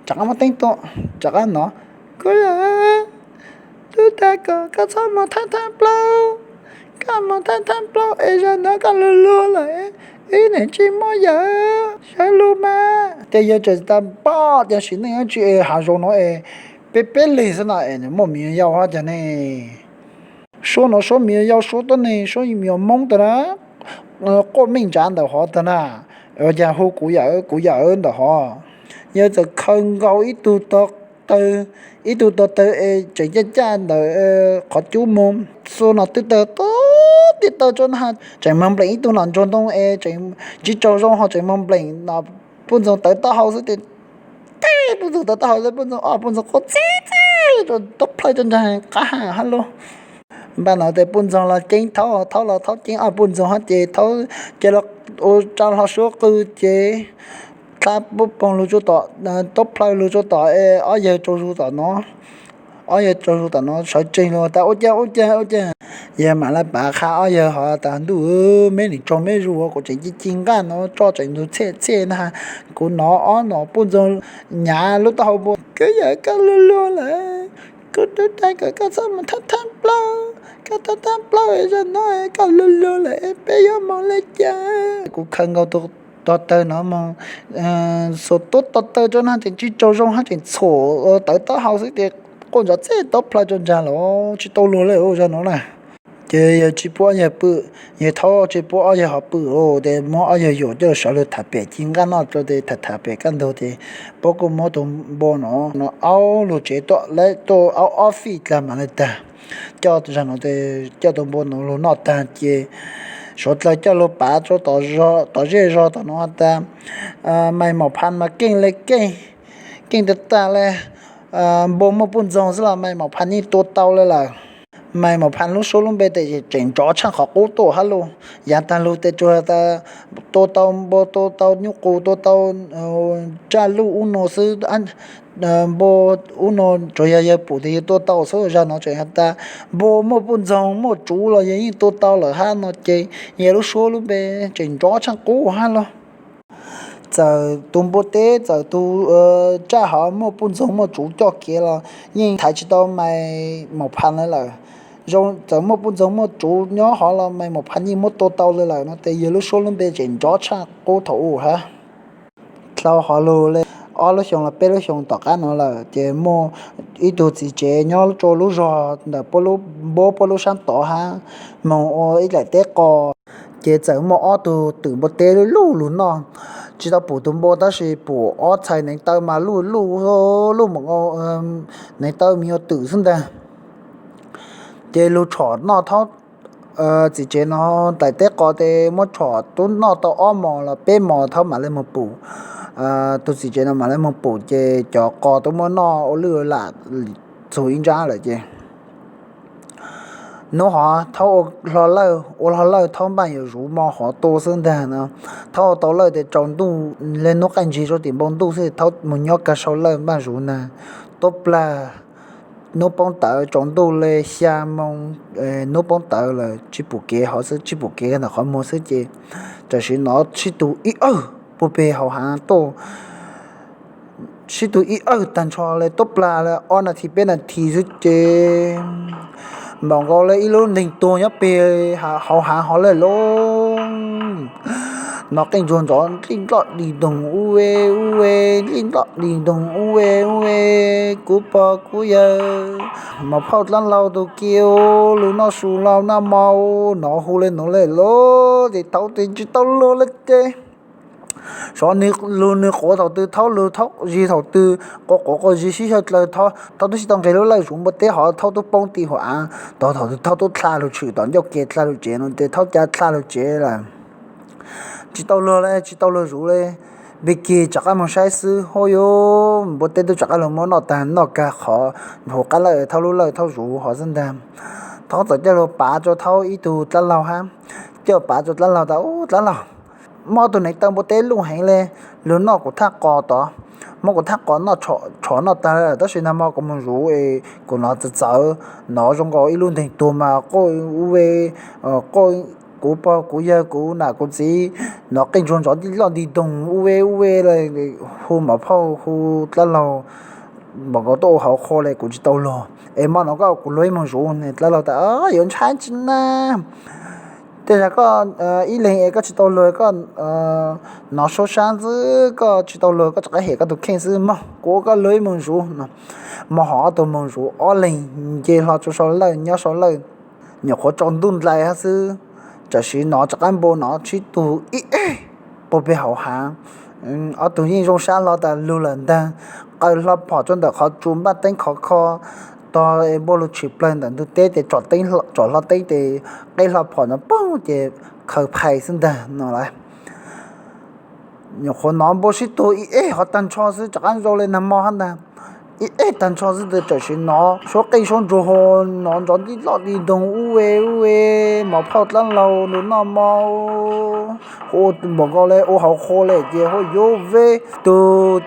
Rov qab muab teeb tuaj, rov qab nov, kuv yawm, tub tag kom koj txhob moog thaab thaab plaub, koj moog thaab thaab plaub es zag nuav koj luag luag lawm, wb niam tsis muaj yawm, sawv lug mas. Ces yawg txawm tas npaj tias sim neej dlaab tsi es hav zoov nuav es peb peb lig xwb no es muaj miv yau hab cag ne. Suab nuav suab miv yau, suab tuab neeg, suab miv yau Moob tag na, quaj meej ntsav ntawm hov tag na, ua caag hu kuv yawm kuv yawm ntawm hov. Yawg txawm khaws nkaus ib tug tog taw, ib tug tog taw es tseem caj caj ntawm qhov cub moog, xuas no twb taw tub tib taw tso na, tseem moog npleem ib tug nom ntsuag ntoo es tseem tsis tsaug zoo ho tseem moog npleem no, puj ntxoog tawv taub hau xwb tes, teb puj ntxoog tawv taub hau xwb, puj ntxoog ob puj ntxoog quaj txij txij rua tub plhaw rua nraag qab ha hab lug. Npaum no tes puj ntxoog los ceeb Thaub, Thaub los Thaub ceeb ob puj ntxoog hab ces Thaub ces los ua rau hlo suab qw ces dlab puab poog lug tsuj tom, tub plhaw lug tsuj tom es ob yawg tsaug zug tom no. Ob yawg tsaug zug tom no sawv tsees lug tas ua caag ua caag ua caag. Yawg mam le pav qha ob yawg hov tas ntuj, meb nim tsaug meb zug kuv tseem ci ci nqaj no roj tseem ntug txhiaj txhiaj na, kuv nov ob nom puj ntxoog nyav lub taub hau npua, kuv yawm koj luag luag lawm, kuv tub tag kom koj txhob moog thaab thaab plaub, koj thaab thaab plaub zag nuav koj luag luag lawm peb yuav moog le caag. Kuv khaws nkaus tug tog taw no moog xuas tub tog taw rua na tseem tsis tsaug zoo hab tseem txhuam tawv taub hau xwb tes quaj ntsav txij tub plhaw rua nraag los tsis tau luag le zag nuav na. Ces yawg tsis pub ob yawg pw, yawg Thaub tsis pub ob yawg hov pw tes muab ob yawg yuam coj sawv lug tham pem ci nqaj noj rua tes tham tham pem kaj ntug tes puab kuj muab tug npua no, no aub lug tsev tuaj, lawv tuaj aub ob fij dlaag mam le tag. Coj zag nuav tes coj tug npua no lug noj tag ces suav dlawg coj lug pav rua tom zej zog tom no tas, mais maum phas mas keej le keej, keej tag tag le, npua muaj puj ntxoog xwb los mais maum phas yeej tua tau le lawm. Mais maum phas lub suab lub npe tes tseem nrov tshaaj qhov qub tuaj hab lug. Yaav taag lug tes tsuas tas tua tau npua, tua tau nyuj qus, tua tau tsaj luj ub no xwb. Npua ub no tsuas yog yawg pum tes yawg tua tau xwb, zag no tseem has tas npua muaj puj ntxoog muaj tsuv los yawg yeej tua tau lawm hab no ces yawg lub suab lub npe tseem nrov tshaaj qub hab lug. Txawm tug npua teb txawm tug tsaj hov muaj puj ntxoog muaj tsuv coj kev los yeej thaiv tsis tau mais maum phas le lawm. Zoo txawm muaj puj ntxoog muaj tsuv nyob hov los mais maum phas yeej muab tua tau le lawm no tes yawg lub suab lub npe tseem nrov tshaaj qub thaum u hab. Dlhau hov lug le ob lub xyoo los peb lub xyoo tom qab no lawm ces muaj ib tug txiv tsev nyob rua lub zog ntawm puab lub, npuab puab lub sab tod hab, moog ua ib daim teb qos. Ces txawm muaj ob tug twm npua teb luj luj lug noj, tsis tau pum tug npua tab sis pum ob txhais neev taw mas luj luj, luj mus nkaus neev taw me nyuam twm xwb ntag. Ces lug tshom noj thaub txiv tsev no daim teb qos tes muab tshom tub noj tau ob mos los peb mos thaub mam le moog pum. Tug txiv tsev no mam le moog pum ces cov qos tub muab noj ua lwj ua lam txug ib nrab lawm ces hnub hov thaub ua hlo lawj, ua hlo lawj thaub npaj yuav zuv mo hov tua xwb ntag no. Thaub ua tau lawj tes tsaus ntuj le hnub qaij ntsig rua tim npoo ntuj xwb thaub moog nyob kag sau lawj npaj zuv ntag. Tub plag hnub poob tawv tsaus ntuj le xya moo, hnub poob tawv lawm tsis pum kev hov xwb, tsis pum kev ntawm qhov muag xwb ces tam sim no sib tug ib awg puag peg hauv hav tuaj, sib tug ib awg tag nrho le tub plag le ob nas this peb nas this xwb ces npaum nkaus le ib lub neeg tuag nyob peg hauv hav hov lawm lauj. No qeej ntsuag nrov ntlij ntloj dig doog ub e ub e, ntlij ntloj dig doog ub e ub e, kuv pog kuv yawg, maum phauj dlaab laug tug kiu, lug noj su laug noj mo, nov hu le nuav le lauj ces thaub tes tsis tau luag le ces Sov nws lug nws quav thaum twg thaub lug thaub zig thaum twg, quav quav quav zig sib xyaw dlaws thaub, thaub twb tsis tau nqes lub lawj zuv npua teb hov thaub twb poob ti huv av tog, thaum twg thaub twb dlha lug tshwm tom ncauj ke dlha lug tsev no ces thaub ca dlha lug tsev lawm. Tsis tau luag le, tsis tau luag zuv le. Npig kig rov qab moog saib xwb, huj yuv, npua teb twb rov qab lug muab noj tag noj kag qhov huv qab lawj thaub lub lawj thaub zuv hov xwb ntag. Thaub txawm coj lug pav rua thaub ib tug dlab laug hab, coj pav rua dlab laug tas, Ub dlab laug, muaj ob tug neev taw npua teb luj heev le, lug noj kuv thaj qos tod, muab kuv thaj qos noj tshov noj tag lawm, tab sis nag hmo kuv moog zuv es kuv nov txawv txawv, nov zoo nkaus ib lub nteeg tuag mas quaj ub ve, quaj kuv pog kuv yawg kuv nam kuv txiv, nov qeej ntsuag ntsov nti loj nti doog ub ve ub ve le, hu mov phauj hu dlab laug npaum nkaus tuaj ua hauv qhua le kuv tsis tau luag es mo no koj kuv luag ib moog zuv ne. Dlab laug tas, Yuav ntshai tsi na, tej zag koj ib leeg es koj tsis tau luag koj nov suab sab xwb, koj tsis tau luag koj rov qab hem koj tug kheej xwb, mog kuv ua koj luag ib moog zuv no. Mo hov ob tug moog zuv ob leeg nce hlo rua sau lawj nyob sau lawj. Nyuam qhuav tsaus ntuj ntais hab xwb, tam sim nov rov qab npua nov sib tug ib eg puag peg hauv hav. Ob tug yeej zoo sab hlo tas lug lawm ntag, qaws hlo phom rua ntawm qhov tsua npaj teeb khov kho, tog npua lug tshwm plawg ntawm ntug teb ces tsom hlo teeb ces qeb hlo phom no poog ces khaws phais xwb ntag no lauj. Nyuam qhuav nov npua sib tug ib eg hov tag nrho xwb, rov qab zoo le nag hmo hab ntag. Ib eg tag nrho xwb tes tam sim nov suab qeej suab ntsuag ho nov ntsov nti loj nti doog ub ve ub ve, mov phauj dlab laug lug noj mo, hu npaum nkaus le ua hauv qhua le ces huj yuv ve. Tug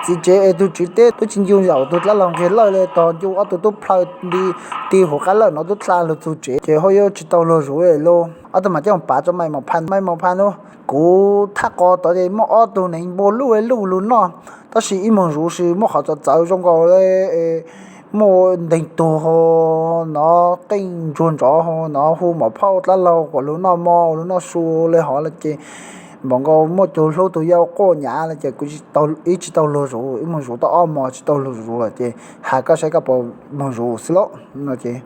txiv tsev es tug tswv teb twb tsis ncu zaum tug dlab laug nqeg lawj le, tog ncu ob tug tub plhaw nti ti huv qab lawj no tub dlha lug txug tsev ces huj yuv tsis tau luag zuv le lauj. Ob tug mam coj pav rua Maiv Maum Phaj, Maiv Maum Phaj lauj, kuv thaj qos tod ces muaj ob tug neev npua luj luj lug noj, tab sis ib moog zuv sis muaj qhov txawv txawv zoo nkaus le muaj nteeg tuag ho, nov qeej ntsuag ntsov ho, nov hu mov phauj dlab laug kom lug noj mo lug noj su le hov le ces npaum nkaus muaj tug hlub tug yau quaj nyav le ces kuv ib tsis tau luag zuv, ib moog zuv tau ob mos tsis tau luag zuv lawm ces has koj saib koj puas moog zuv xwb lauj no ces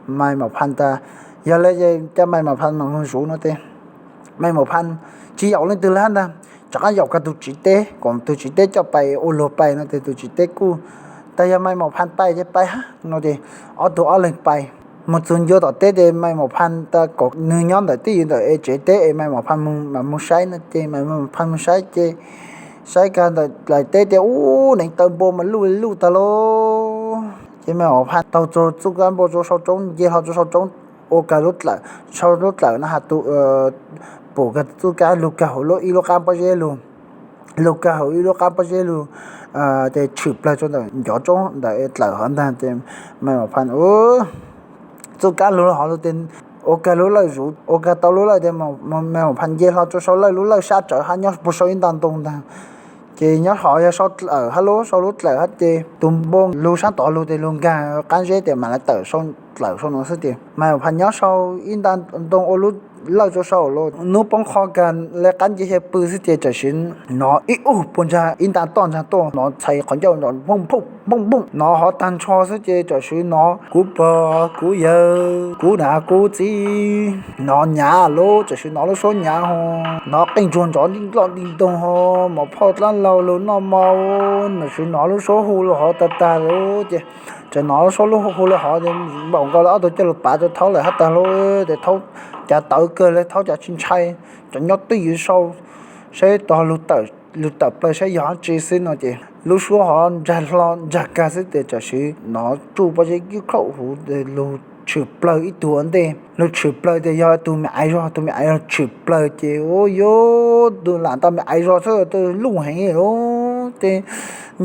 Maiv Maum Phaj tas, Yog le ces ca Maiv Maum Phaj mam moog zuv no tes Maiv Maum Phaj tsis yaum leej twg le hab ntag, rov qab yaum kag tug tswv teb kom tug tswv teb coj pais ua luag pais no tes tug tswv teb kuj tas, Yog Maiv Maum Phaj pais ces pais hab no ces ob tug ob leeg pais. Moog txug ncua tom teb tes Maiv Maum Phaj tas kom nwg nyob ntawm teb yws ntawm es tsev teb es Maiv Maum Phaj mam moog saib no ces Maiv Maum Phaj moog saib ces saib kag ntawm laim teb tes ub neev taw npua mas luj luj tag lauj. Ces Maiv Maum Phaj taug txug txuj kab npua rua sau roob, nce hlo rua sau roob, ua kag lub dlawm, sau lub dlawm no has tus pum kag txuj kab lug kag hauv ib lub qab pob zeb lug, lug kag hauv ib lub qab pob zeb lug, ces tshwm plawg rua ntawm ncov roob ntawm dlawm hov ntag ces Maiv Maum Phaj txuj kab lug hov lug tes ua kag lub lawj zuv, ua kag tau lub lawj tes Maiv Maum Phaj nce hlo rua sau lawj lub lawj sab tsawv hab nyob puag sau ib nta ntoo ntag. Ces nyob hov yog sau dlawm hab lub, sau lub dlawm hab ces tus npua lug sab tod lug tes lug nkag qab zeb tes mam le tawm sau dlawm sau no xwb ces Maiv Maum Phaj nyob sau ib nta ntoo ua lub lawj rua sau lawm. Nub poob qho kag le qab nce xyaw pw xwb ces tam sim nov ib ub puag ntsag ib nta toj ntsag tuaj, nov txhais qhov ncauj nov phooj phooj phooj phooj, nov hov tag nrho xwb ces tam sim nov kuv pog kuv yawg kuv nam kuv txiv nov nyav lawm, tam sim nov lub suab nyav ho, nov qeej ntsuag ntsov nti loj nti doog ho, mov phauj dlab laug lug noj mo, tam sim nov lub suab hu lug hov tag tag lawm ces txawm nov lub suab lub hu lug hov npaum nkaus le ob tug coj lug pav rua thaub lawm hab tag lawm ces thaub cav tawv kawg le, thaub cav tsis ntshai, cov nyob twj ywm sau saib tog lug tawm plawg saib yog dab tsi xwb no ces lub suab hov ntsag hlo ntsag kag xwb ces tam sim nov tsuj pob zeb kib khaum huv lug tshwm plawg ib tug ua ntej, lug tshwm plawg tes yog tug me aiv zog, tug me aiv zog tshwm plawg ces ua yuav tug lam tau me aiv zog xwb, tug luj heev lawm ces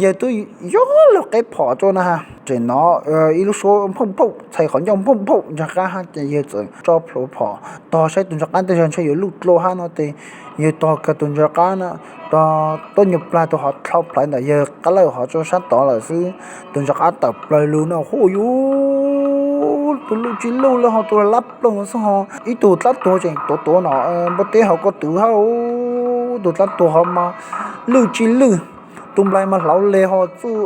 yawg tub yog lug qeb phom rua na, tseem nov ib lub suab phooj phooj txhais qhov ncauj phooj phooj ntsag qab hab ces yawg txawm tso plhuav phom tog saib tus ntsag qab tej zag ntshe yuav luj dlua hab no ces yawg tog kag tus ntsag qab na, tog tuab nyuag plag tus hov dlhau plawv ntawm yawg qab lawj hov rua sab tod lawm xwb. Tus ntsag qab tawm plawg lug no huj yuv, tus luj tsis luj le ho, tus lab ploog xwb ho, ib tug dlab tuag tseem tuav tuav no npua teb hauv ko tw hab, tus dlab tuag hov mas lwj tsis lwj, tus nplaig mas hlauv le ho, txuj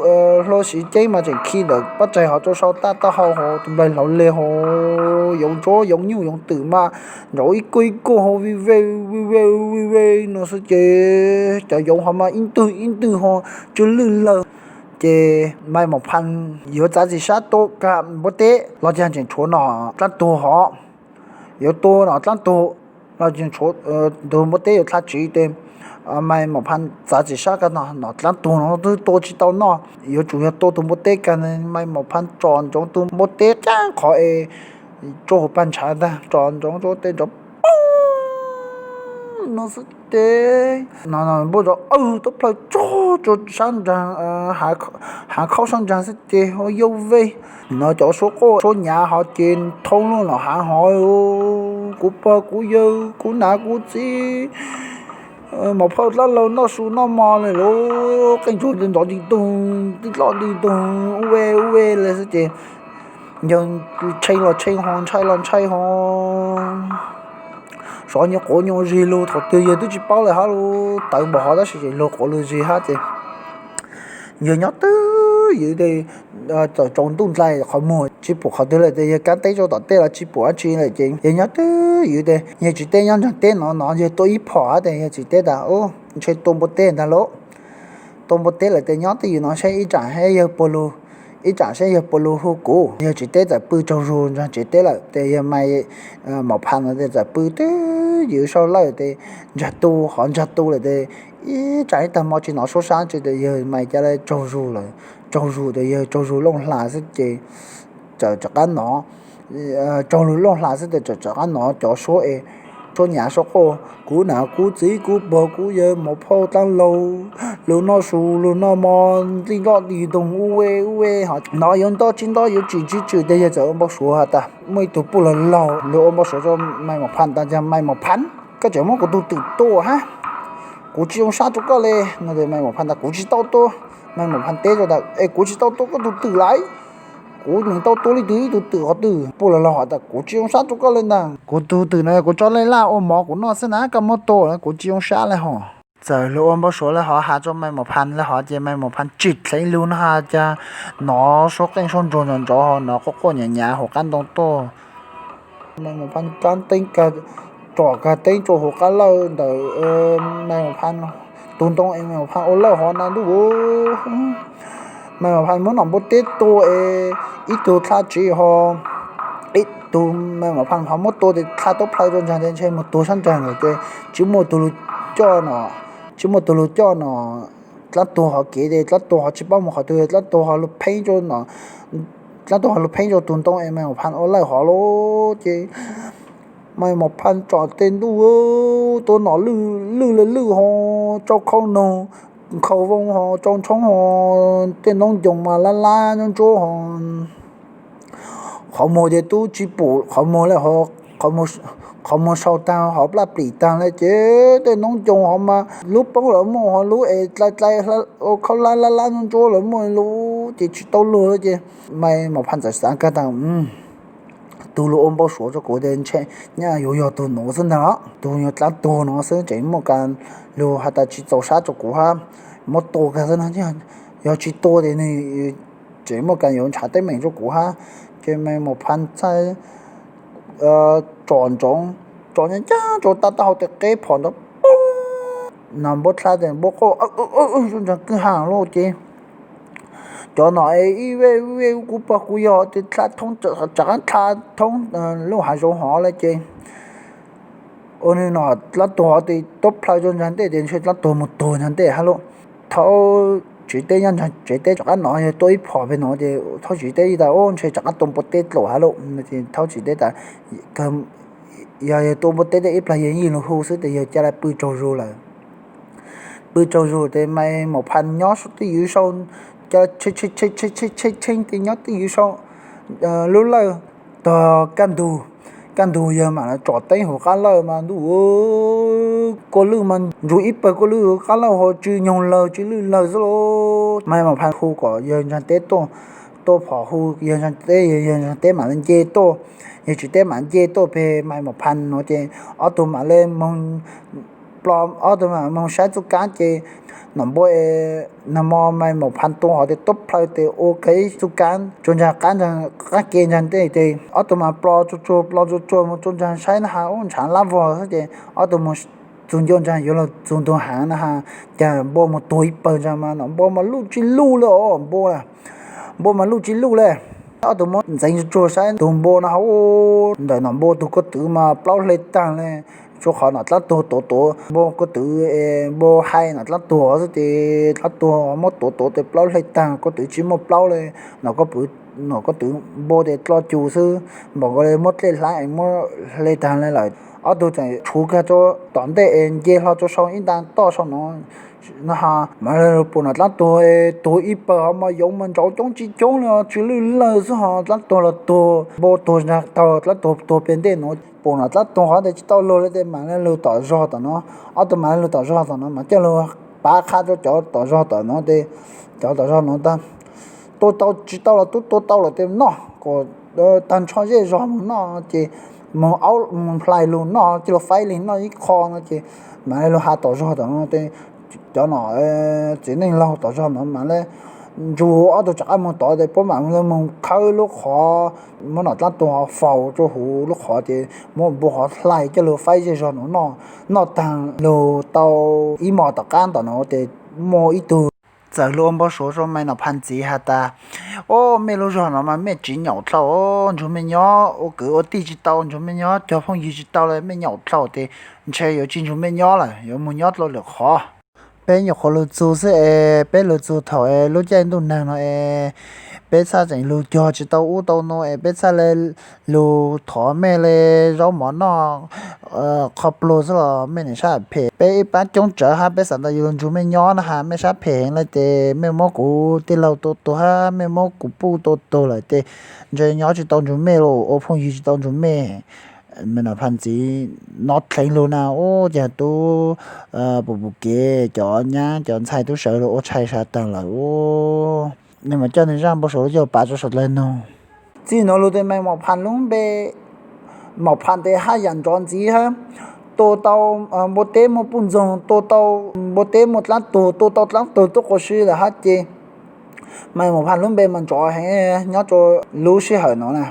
hlua siv ceeb mas tseem khi ntawm pab tsaig hov rua sau taj taub hau ho, tus nplaig hlauv le ho. Yoov ntsuab yoov nyuj yoov twm mas nrov ib kuj ib kuj ho vij vej vij vej vij vej no xwb ces cov yoov ho mas ib ntwg ib ntwg ho tsw lwj lawg. Ces Maiv Maum Phas yuav txav txim sab tua kag npua teb los cas tseem tshuav nom dlaab tuag hov. Yuav tua nom dlaab tuag los tus npua teb yuav dlha tsiv ces Maiv Maum Phas txav txim sab kag nom dlaab tuag no twb tua tsis tau noj, yuav tsum yog tua tus npua teb kag. Maiv Maum Phas tsom ntsoov tus npua teb caab qhov es tsuas hauv pag ntshav ntag, tsom ntsoov rau tej nrov poob no xwb ces no npua rov awg tub plhaw tsuag rau sab nraag hav khaub sab nraag xwb ces ua yau vej no cov suab quaj suab nyav hov ces thoob lub los hav hov, kuv pog kuv yawg kuv nam kuv txiv Maum Phauj dlaab laug noj su noj mov le lauj, qeej ntsuag nrov nti ntoog tij loj nti ntoog ub ve ub ve le xwb ces yawg tshee los tshee ho ntshai los ntshai ho sov nyuag quav nyuag zig lug thaum twg yawg twb tsis paub le hab lug tawv npaum hov tab sis ces lug quav lug zig hab ces yawg nyob twj ywm tes txawm tsaus ntuj dlhau qhov muag tsis pum qhov twg lawm tes yawg kaab teb rau tom tej los tsis pum dab tsi lawm ces yawg nyob twj ywm tes yawg txiv teb nyob nraag teb no no yawg tua ib phom hab tes yawg txiv teb tas ntshe tua npua teb ntag lauj. Tua npua teb lawm tes nyob twj ywm no saib ib tsam saib yawg puas lug, ib tsam saib yawg puas lug hu kuv. Yawg txiv teb txawm pw tsaug zug nraag tsev teb lawm tes yawg Maiv Maum Phas no tes txawm pw twj ywm sau lawj tes ntsag tu hov ntsag tu lawm tes ib tsam ib tag hmo tsis hnov suab sab tsi tes yawg Maiv ca le tsaug zug lawm, tsaug zug tes yawg tsaug zug looj hla xwb ces txawm rov qab hnov, tsaug lug looj hla xwb tes txawm rov qab hnov cov suab es suab nyav suab quaj kuv nam kuv txiv kuv pog kuv yawg Maum Phauj dlaab laug lug noj su lug noj mov tij loj nti ntoog ub ve ub ve ho hnov yuav nto tsis nto yuav tsim tsis tsim tes yawg txawm ua npau suav has tas muaj ib tug puj laug laug lug ua npau suav rau Maiv Maum Phas tas yog Maiv Maum Phas koj tseem muab kuv tug twm tua hab, kuv tsis zoo sab rau koj le no. Maiv Maum Phas tas kuv tsis tau tua. Maiv Maum Phas teb rau tas es kuv tsis tau tua koj tug twm lauj, kuv tseem tau tua leej twg ib tug twm qhov twg. Puj laug laug has tas kuv tsis zoo sab rau koj le ntag, kuv tug twm no kuv tso laj laj ua mov kuv noj xwb na, koj muab tua kuv tsis zoo sab le hov. Txawm lug ua npau suav le hov has rau Maiv Maum Phas le hov ces Maiv Maum Phas tsim dheev lug no has cas hnov suab qeej suab ntsuag nrov nrov ho hnov quaj quaj nyav nyav hauv qab ntoo tuaj. Maiv Maum Phas rab teeb kag, tsom kag teeb rau hauv qab lawj ntawm Maiv Maum Phas tug ntoo es Maiv Maum Phas ua lawj hov na ntuj. Maiv Maum Phas muab nom npua teb tua es ib tug dlha tsiv ho, ib tug Maiv Maum Phas ho muab tua tes dlha tub plhaw rau nraag tes ntshe moog tuag sab nraag lawm ces tsis muaj tug lug coj no, tsis muaj tug lug coj no dlaab tuag hov kev tes dlaab tuag hov tsis paub moog qhov twg, dlaab tuag hov lug pheeb rau, dlaab tuag hov lug pheeb rau tug ntoo es Maiv Maum Phas ua lawj hov lauj ces Maiv Maum Phas tsom tej ntuj tua nom lwj lwj le lwj ho, tsau khau noog, khau voo ho, tsau ntshoob ho, tej noob ncoos mas lab lab ntsuab ntsuab ho, qhov muag ces tub tsis pum qhov muag le, qhov muag sau taag ho plaj plim taag le ces tej noob ncoos ho mas lub poob lawm muaj ho lub es dlai dlai, khau lab lab lab ntsuab ntsuab lawm muaj lub ces tsis tau luag le ces Maiv Maum Phas txawm xaav kag tas tug lug ua npau suav rau kuv tes ntshe nyaj yuav yog tug nuav xwb ntag, tug nyuag dlaab tuag nuav xwb tseem muaj kag lug has tas tsis txaus sab rau kuv hab, muab tua kag xwb no, yog tsis tua tes nwg tseem muaj kag yuav ntshav teeb meem rau kuv hab. Ces Maiv Maum Phas txawm tsom ntsoov, tsom ncaj ncaj rau tab taub hau tes qeb phom ntawd poob, nom npua dlha tes npua quaj ub ub ub rau nraag kwj ha lauj ces cov nom es ib vej vej kuv pog kuv yawg tes dlha thoob, rov qab dlha thoob lub hav zoov hov le ces ua nwg nom dlaab tuag hov tes tub plhaw rau nraag ntej tes ntshe dlaab tuag moog tuag nraag ntej hab lauj. Thaub tsev teb nyob nraag tsev teb rov qab hnov yawg tua ib phom pem no ces thaub tsev teb tas ub ntshe rov qab tua npua teb dlaum hab lauj. Thaub tsev teb tas yog yawg tua npua teb tes ib plag yawg yeej lug hu xwb tes yawg ca le pw tsaug zug lawm. Pw tsaug zug tes Maiv Maum Phas nyob twj ywm sau, ca tshee tshee tshee tshee tes nyob twj ywm sau lub lawj tog kaj ntug. Kaj ntug yawg mam tsom teeb hauv qab lawj mas ntuj, kua lwj mas nrug ib pawg kua lwj hauv qab lawj ho tsw nyoog lawg tsw lwj lawg xwb lauj. Maiv Maum Phas hu kom yawg nraag teb tuaj, tua phom hu yawg nraag teb, yawg nraag teb mam le nce tuaj, yawg tsev teb mam nce tuaj pem Maiv Maum Phas no ces ob tug mam le moog Plo ob tug mas moog saib txuj kaab ces nom npua, nag mo Maiv Maum Phas tua hov tes tuab plhaw tes ua ke txuj kaab tsuas ntsaag qaab ke ntsaag tes, ob tug mas plo tsuag tsuag plo tsuag tsuag moog tsuas ntsaag saib na has ub ntshaav lab vog xwb ces ob tug moog txug ncua ntsaag yuav lug txug ntug haav na has, cas npua moog tuag ib pawg ntsaag mas nom npua mas luj tsi luj le os npua, npua mas luj tsi luj le. Ob tug muab ntxeev tsuag tsuag saib tug npua no hauv, ntawm nom npua tug ko tw mas plaub hle taag le, tsuas qhov nom dlaab tuag tuav tuav npua ko tw, npua hais nom dlaab tuag xwb tes dlaab tuag muab tuav tuav tes plaub hle taag, ko tw tsi muaj plaub le, nom ko tw npua tes dlo cus xwb, npaum nkaus le muab dlej hlab muab hle taag le lawm. Ob tug tseem tshuv kag rua tom ntej es nce hlo rua sau ib nta toj sau no na has, mas lug pum nom dlaab tuag, tuag ib pawg hov mas yoov mas ntsauv coob tsi coob le tsi lwj lawg xwb ho dlaab tuag los tuag, npua tuag ntsaag taug dlaab tuag tuag peg ntej nuav, pum nom dlaab tuag hov tes tsi tau lug le tes mam le lug tom zog tom no. Ob tug mam le lug tom zog tom no mas coj lug pav qha rua cov tom zog tom no tes cov tom zog no tas tua tau tsi tau los tub tua tau lawm tes noj kom taag nrho zej zog moog noj ces moog aub moog hlais lug noj cia lug faib li noj ib qho no ces mam le lug has tom zog tom no tes cov nom txiv neej laug tom zog no mam le nrug ob tug rov qaab moog tod tes puab mam le moog khawb lub qhov, muab nom dlaab tuag faus rua huv lub qhov ces muab npua hov hlais coj lug faib zej zog no noj, noj taag lug tau ib mos tom qaab tom no tes muaj ib tug txawm lug ua npau suav rua Maiv Maum Phas txiv has tas, Ob, mej lub zog no mas mej tsiv nyaum dlhau, nrug mej nyob ua kwv ua tij tsi tau, nrug mej nyob cog phooj ywg tsi tau le, mej nyaum dlhau tes ntshe yuav tsi nrug mej nyob lawm, yuav moog nyob dlua lwm qhov. Peb nyuam qhuav lug txug xwb es peb lug txug thaum es lub caij ntuj nag no es peb txhaj tseem lug cog tsi tau ub tau nuav es peb txhaj le lug thov mej le zaub mov noj qho pluag xwb los mej niam sab phem. Peb ib pab coob tsawv hab peb xav tas yuav lug nrug mej nyob na has mej sab phem heev le tes mej muab kuv tij laug tua tuag hab mej muab kuv puj tua tuag lawm tes ntshe nyob tsi tau nrug mej lawm, ua phooj ywg tsi tau nrug mej. Maiv Maum Phas txiv nov dheev lug na ub ces tub pum pum kev cov nyab cov ntxhais tub sawv lug ua tshais sawv taag lawm ub. Nwg mas coj nwg zaaj npau suav lub coj pav rua suav dlawg noog. Txij nuav lug tes Maiv Maum Phas lub npe, Maum Phas tes haj yam nrov ntxiv hab, tua tau npua teb muaj puj ntxoog, tua tau npua teb muaj dlaab tuag, tua tau dlaab tuag tuab quas si lawm hab ces Maiv Maum Phas lub npe mas nrov heev nyob rua lub sij hawm no na.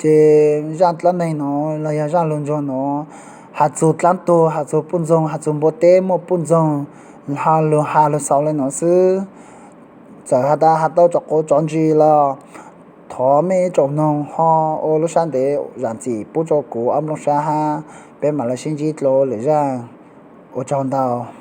Ces zaaj dlaab neeg no los yog zaaj lug ntsuag no, has txug dlaab tuag, has txug puj ntxoog, has txug npua teb muaj puj ntxoog, lug has lug xaus le no xwb. Txawm has tas has tau tso quav tso ntsis los thov mej ib tsoom noog ho ua lub sab ntev zaam txim pub rua kuv ob nplooj sab hab peb mam le sib ntsib dlua lwm zaaj. Ua tsaug ntau.